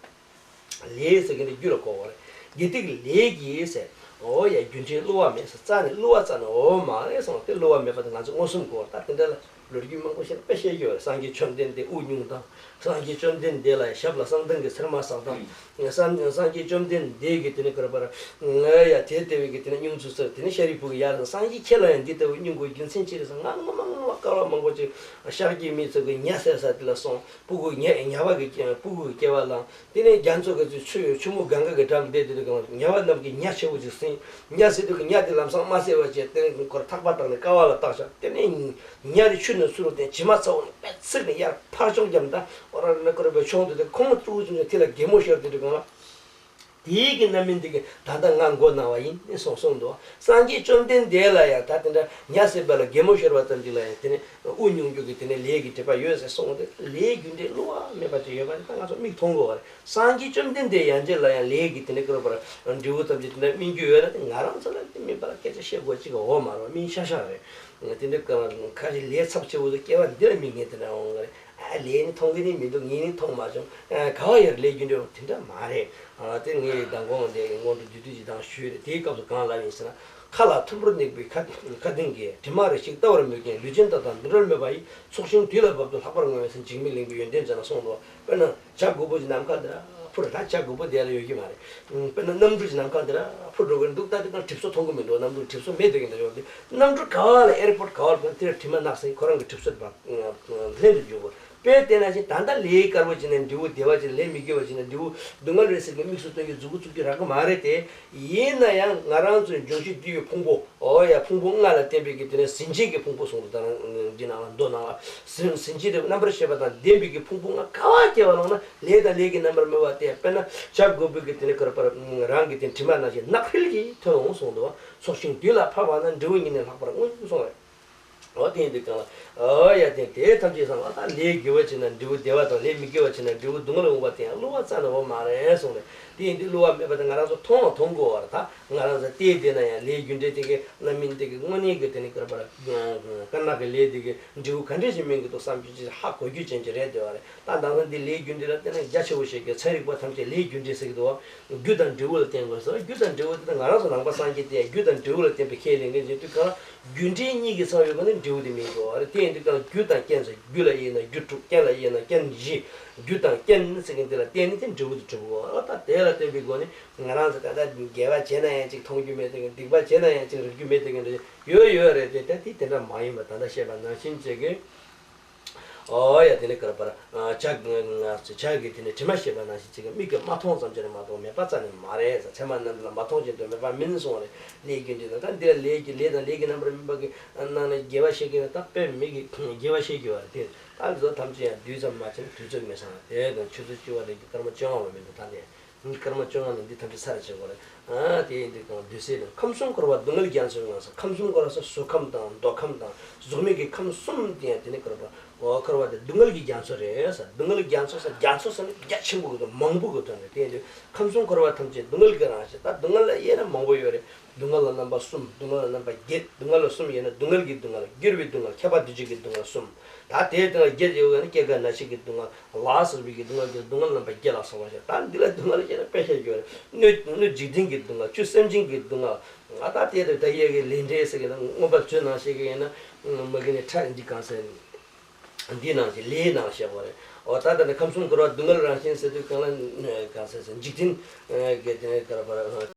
ལས་ཟེར་གྱི་འདི་རྒྱུ་ལ་གོ་བ་རེད། དགེ་སྡིག་ལས་ཀྱིས་ཟེར། འོ་ཡ་རྒྱུ་འབྲས་བསླུ་བ་མེད་ཟེར། རྩ་ནས་བསླུ་བ་རྩ་ནས་འོ་མ་རེད་སོང་། དེ་བསླུ་བ་མེད་པ་དེ་ང་ཚོ་མངོན་སུམ་གོ་བ། ད་དེ་འདྲ་ལ་ལོ་རྒྱུས་མང་པོ་ཞིག་དཔེ་བཤད་རྒྱུ་རེད། སངས་རྒྱས་བཅོམ་ལྡན་འདས་དབུ་བསྙུང་དང་། སངས་རྒྱས་བཅོམ་ལྡན་འདས་ལ་ཞབས་ལ་གསང་སྟེང་གི་ཚེར་མ་ཟགས་དང་། སངས་སངས་རྒྱས་བཅོམ་ལྡན་འདས་ཀྱིས་དེ་ནས་ག་རེ་བར། ང་ཡ་དེ་ལྟ་བུའི་གི་དེ་ནས་བསྙུང་ཚུལ་ཟེར། དེ་ནས་ཤཱ་རིའི་བུ་གིས་ཡར་སངས་རྒྱས་ཁྱེད་ལ་ཡང་འདི་ལྟ་བུའི་བསྙུང་དགོས་རྒྱུ་མཚན་ཅི་རེད་ཟེར། ང་ངོ་མ་ངོ་མ་དཀའ་བ་མང་པོ་ཅིག་ཤཱཀྱའི་མི་ཚོ་གི་ཉ་ཟེར་ས་དེ་ལ་སོང་། སྤུ་གུ་ཉ་ཉ་བ་གི་སྤུ་གུ་གི་སྐྱེ་བ་བླངས། དེ་ནས་རྒྱ་མཚོ་གི་ཆུ་ཆུ་མོ་གངྒཱ་གི་འགྲམ་བསྡད་དེ་དུས་གང་ཉ་བ་རྣམས་ཀྱིས་ཉ་ཆེ་བོ་ཅིག་ཟིན། ཉ་ཟིན་དུས་ཉ་དེ་ལམ་སང་མ་བསད་པ་བྱས། དེ་ནས་ཁོར་ཐག་པ་བཏགས་ནས་ཀ་བ་ལ་བཏགས་བཞག་དེ་ནས་ཉ་དེ་ཆུ་ནས་ཚུར་བཏོན། བྱེ་མ་ཚ་བོ་ནས་པས་ཚིག་ནས་ཡར་ཕར་མཆོང་བརྒྱབ། ད་ཨོ་ར་ན་ཀོ་ར་པའི་མཆོང་དུས་དེ་ཁོང་ཙུག་ཙུག་ནས་དེ་ལ་གད་མོ་ཤོར་དེ་དུས་གང་ལ། དེའི་གི་རྣམ་སྨིན་དེ་གི་ད་ལྟ་ང་མགོ་ན་བ་ཡིན་ནི་སོང་སོང་འདུག་སངས་རྒྱས་བཅོམ་ལྡན་འདས་ལ་ཡང་ད་དེ་འདྲ་ཉ་ཟེར་བ་ལ་གད་མོ་ཤོར་བ་ཙམ་ཅིག་ལ་ཡང་དེ་ནས་དབུ་བསྙུང་རྒྱུ་གི་དེ་ནས་ལས་ཀྱི་སྒྲིབ་པ་ཡོད་ཟེར་སོང་སྟེ། ལས་རྒྱུ་འབྲས་བསླུ་བ་མེད་པ་ཅིག་ཡོད་པ་ནི་ད་ང་ཚོ་མིག་མཐོང་གི་ཡོད་རེད། སངས་རྒྱས་བཅོམ་ལྡན་འདས་ཡན་ཆད་ལ་ཡང་ལས་ཀྱི་དེ་ནས་ཀུན་པར་འབྲས་བུ་ཙམ་ཅིག་དེ་འདྲ་སྨིན་རྒྱུ་ཡོད་ན། དེ་ང་རང་ཚོ་ལ་དེ་མིན་པ་ལ་སྐད་ཆ་བཤད་དགོས་ཅིག་འོ་མ་རེད། སྨིན་ཤ་ཤ་རེད། དེ་འདྲ་ག་ཁ་ཅིག་ལས་ཚབས་ཆེ་བོ་ཟེར། སྐྱེ་བ་འདི་ལ་མི་ངན་དེ་འདྲ་འོང་གི་རེད། ཨ་ལས་ནི་མཐོང་གི་ནི་མི་འདུག་ངས་ནི་མཐོང་མ་བྱུང་། ཨ་ག་བ་ཡར་ལས་རྒྱུ་འབྲས་དེ་འདྲ་མ་རེད། ཨ་དེ་ངས་མདང་དགོང་དེ་སྔོན་འགྲོ་བསྡུས་དུས་ཀྱི་དང་ཞུས་རེད། དེའི་སྐབས་སུ་གང་ལབ་ཡིན་ཟེར་ན། མཁའ་ལ་མཐོན་པོར་གནས་པའི་མཁའ་མཁའ་ལྡིང་གི། དྲི་མ་རེ་ཞིག་ལྟ་བར་མོས་ཀྱང་། ལུས་ཅན་དག་དང་འདུ་འབྲལ་མེད་པ་ཡི། ཚོགས་ཞིང་དུས་ལ་བབ་ཏུ་ལྷག་པར་མངོན་ཟེར། འཇིགས་མེད་གླིང་པའི་ཡོན་ཏན་ཅན་ལ་གསུངས་འདུག་དཔེར་ན་བྱ་རྒོད་པོ་ཅིག་ནམ་མཁའ་འདི་ར་འཕུར། ད་བྱ་རྒོད་པོ་དེ་ལ་ཡོད་ཀྱི་མ་རེད། དཔེར་ན་གནམ་གྲུ་ཅིག་ནམ་མཁའ་འདི་ར་འཕུར་འགྲོ་གི་འདུག་ད་དེ་གང་གྲིབ་སོ་མཐོང་གི་མི་འདུག་གནམ་གྲུ་གྲིབ་སོ་མེད་བསྡད་ཀྱི་འདུག་ཡོད་དེ། གནམ་གྲུ་ག་བ་ལ་ཨེར་པོར་ག་བ་ལ་དེར་དྲི་མ་ནག་ཟིན། ཁོ་རང་གི་གྲིབ་སོ་དང་ལྷན་དུ་འཇུག་དགོས། དཔེ་བལྟས་ན་ཅིག་ད་ལྟ་ལས་དཀར་པོ་བྱས་ན་འབྲས་བུ་བདེ་བ་ཅིག་ལས་མི་དགེ་བ་བྱས་ན་འབྲས་བུ་སྡུག་བསྔལ་རེད་ཟེར་གྱི་དམིགས་སུ་སྟོན་གྱི་མཛུབ་གུ་བཙུགས་ཀྱི་རག་གི་མ་རེད་དེ། ཡིན་ན་ཡང་ང་རང་ཚོའི་འབྱུང་བཞི་འདུས་པའི་ཕུང་པོ། འོ་ཡ། ཕུང་པོ་ལྔ་ལ་བརྟེན་པའི་གི་དེ་ནས་ཟིན་བྲིས་ཀྱི་ཕུང་པོ་གསུངས་འདུག་ད་རང་འདི་ནང་ལ་མདོ་ནང་ལ་ཟིན་ཟིན་བྲིས་དེ་རྣམ་པར་ཤེས་པ་དང་ལྡན་པའི་གི་ཕུང་པོ་ལྔ་ག་བ་སྐྱེ་བ་ལངས་ན་ལས་དང་ལས་ཀྱི་རྣམ་པར་སྨིན་པ་སྟེ། དཔེར་ན་བྱ་རྒོད་པོའི་གི་དེ་ནས་ཀར་པར་རང་གི་དེ་དྲི་མ་ནང་བཞིན་ནག་ཧྲིལ་གྱིས་ཐོན་འོང་གསུངས་འདུག་ཚོགས་ཞིང་དུས་ལ་བབ་པ་ན། འབྲས་བུ་ཉིད་ནི་ལྷག་པར་མངོན་གསུངས་རེད། འོ་དེ་ཡིན་དུས་གང་ལ། ཨོ་ཡ། དེ་དེ་ཐམས་ཅད་སང་ལ་ད་ལས་དགེ་བ་བྱས་ན་འབྲས་བུ་བདེ་བ་དང་། ལས་མི་དགེ་བ་བྱས་ན་འབྲས་བུ་སྡུག་བསྔལ་འོང་བ་དེ་ཡང་བསླུ་བ་རྩ་ནས་འོང་མ་རེད་གསུངས་རེད། དེ་ཡིན་དུས་བསླུ་བ་མེད་པ་དེ་ང་རང་ཚོ་མཐོང་མཐོང་དགོས་བར། ད་ང་རང་ཚོ་བལྟས་བསྡད་ན་ཡང་ལས་རྒྱུ་འབྲས་དེ་གི་རྣམ་སྨིན་དེ་གི་དངོས་གནས་ཀྱི་དེ་ནི་ཀར་པར་དཀར་ནག་གི་ལས་དེ་གི་འབྲས་བུ་ག་འདྲ་ཞིག་སྨིན་གྱི་འདུག་བསམ་རྒྱུ་ཅིག་ཧ་གོ་རྒྱུ་ཅན་ཅིག་རེད་བསྡད་པ་རེད། ད་ད་ལྟ་འདི་ལས་རྒྱུ་འབྲས་ལ་བལྟས་ན་རྒྱ་ཆེ་བོ་ཞིག་གི་ཚན་རིག་པ་ཐམས་ཅད་ལས་རྒྱུ་འབྲས་ཟེར་གྱི་འདུག་རྒྱུ་དང་འབྲས་བུ་ལ་བརྟེན་དགོས་ཟེར། རྒྱུ་དང་འབྲས་བུ་དེ་ད་ང་རང་ཚོ་ནང་པ་སངས་རྒྱས་དེ་རྒྱུ་དང་འབྲས་བུ་ལ་བརྟེན་པའི་ཁས་ལེན་མཁན་ཅིག་དུས་གང་ལ། རྒྱུ་འབྲས་གཉིས་ཀྱི་ཚང་ཡོད་པ་ནི་འབྲས་བུ་དེ་མིན་འགྲོ་བ་རེད། དེ་ཡིན་དུས་ཀྱང་རྒྱུ་དང་རྐྱེན་ཟེར། རྒྱུ་ལ་དབྱེ་ན་རྒྱུ་དྲུག་རྐྱེན་ལ་དབྱེ་ན་རྐྱེན་བཞི། རྒྱུ་དང་རྐྱེན་ཟེར་མཁན་དེ་ལ་བརྟེན་ནས་དེ་འབྲས་བུ་དེ་གྲུབ་དགོས། ཨ་ད་དེ་ལ་བརྟེན་པའི་སྒོ་ནས་ང་རང་ཚོ་ད་ལྟ་དགེ་བ་བྱས་ན་ཡང་ཅིག་མཐོང་རྒྱུ་མེད་དེ་གི། སྡིག་པ་བྱས་ན་ཡང་ཅིག་རིག་རྒྱུ་མེད་དེ་གི་འདྲ་ཡོད་ཡོད་རེད་དེ། ད་དེ་དེ་འདྲ་མ་ཡིན་པ་ད་ལྟ་བཤད་པ་ནང་བཞིན་བྱེད་དགོས། ཨོ་ཡ། དེ་ནས་ཀར་པར་ཨ་བྱ་ང་ཚོ་བྱ་གི་དེ་ནས་དྲི་མ་ཞེས་པ་ནང་བཞིན་བྱེད་ཀྱི། མིག་གིས་མ་མཐོང་ཙམ་ཅིག་རེད་མ་གཏོགས་མེད་པ་རྩ་ནས་མ་རེད་ཟེར། ཚད་མ་རྣམས་ལ་མ་མཐོང་ཅན་དུ་མེད་པ་མིན་གསུངས་རེད། ལས་རྒྱུ་འབྲས་ལ་ད་འདི་ལ་ལས་ཀྱི་ལས་དང་ལས་ཀྱི་རྣམ་པར་སྨིན་པ་གི་ནང་ནས་དགེ་བ་བཤད་ཀྱི་ན། ད་དཔེ་མིག་གིས་དགེ་བ་བཤད་ཀྱི་བ་རེད་དེ། ད་འདི་ཚོ་ཐམས་ཅད་ཡང་དུས་ཙམ་མ་ཕྱིན་ན་དུས་ཚོད་མི་ཚང་བ་དེ་དང་ཆུ་ཚོད་བཅུ་པ་ལས་ཀྱི་སྐར་མ་བཅོ་ལྔ་བ་མི་འདུག་ད་དེ། སྐར་མ་བཅོ་ལྔ་ནས་འདི་ཐམས་ཅད་ཚར་བྱེད་དགོས་རེད། ཨ་དེ་ཡིན་དུས་གང་དུས་ཟེར་ན། ཁམས་གསུམ་འཁོར་བ་སྡུག་བསྔལ་རྒྱ་མཚོའི་ངང་ཟེར། ཁམས་གསུམ་འཁོར་བ་ཟེར་གཟུགས་ཁམས་དང་མདོ་ཁམས་དང་གཟུགས་མེད་ཀྱི་ཁམས་གསུམ་དེ་ཡང་དེ་ནི་འཁོར་བ། འོ་འཁོར་བ་དེ་སྡུག་བསྔལ་གྱི་རྒྱ་མཚོ་རེད་ཟེར། སྡུག་བསྔལ་གྱི་རྒྱ་མཚོ་ཟེར། རྒྱ་མཚོ་ཟེར་ན་རྒྱ་ཆེན་པོ་གི་དོན། མང་པོ་གི་དོན་རེད། དེ་ཡིན་དུས་ཁམས་གསུམ་འཁོར་བ་ཐམས་ཅད་སྡུག་བསྔལ་གྱི་རང་བཞིན། ད་སྡུག་བསྔལ་ལ་དབྱེ་ན་མང་པོ་ཡོད་རེད། སྡུག་བསྔལ་ལ་རྣམ་པ་གསུམ། སྡུག་བསྔལ་ལ་རྣམ་པ་བརྒྱད། སྡུག་བསྔལ་ལ་གསུམ་དབྱེ་ན་སྡུག་བསྔལ་གྱི་སྡུག་བསྔལ། འགྱུར་བའི་སྡུག་བསྔལ། ཁྱབ་པ་འདུ་བྱེད་ཀྱི་སྡུག་བསྔལ་གསུམ། ད་དེའི་སྟེང་ལ་བརྒྱད་ཡོད་ན་སྐྱེ་རྒ་ན་འཆི་གི་སྡུག་བསྔལ། ལ་སོགས་པའི་གི་སྡུག་བསྔལ་གྱི་སྡུག་བསྔལ་རྣམ་པ་བརྒྱད་ལ་སོགས་པ་ཞེས། ད་འདི་ལ་སྡུག་བསྔལ་ཞེས་ན་དཔེ་བཤད་རྒྱུ་རེད། སྣོད་སྣོད་འཇིག་རྟེན་གྱི་སྡུག་བསྔལ། བཅུད་སེམས་ཅན་གྱི་སྡུག་བསྔལ། ང་ད་ལྟའི་དུ་ད་ཡས་ཀྱི་ལས་འབྲས་ཟེར་གི་ན་མངོན་པ་མཛོད་ནང་བཤད་གི་ཡིན་ན་མ་གི་ནི་ཕྲ་འདི་གང་ཟེར། འདི་ནང་བཞིན་ལས་ནང་བཤད་དགོས་རེད། འོ་ད་ལྟ་ནི་ཁམས་གསུམ་འཁོར་བ་སྡུག་བསྔལ་རང་བཞིན་ཟེར་དུས་གང་ལ་གང་ཟེར་ཟེར་འཇིག་རྟེན་གྱི་དེ་ནས་ཀར་པར་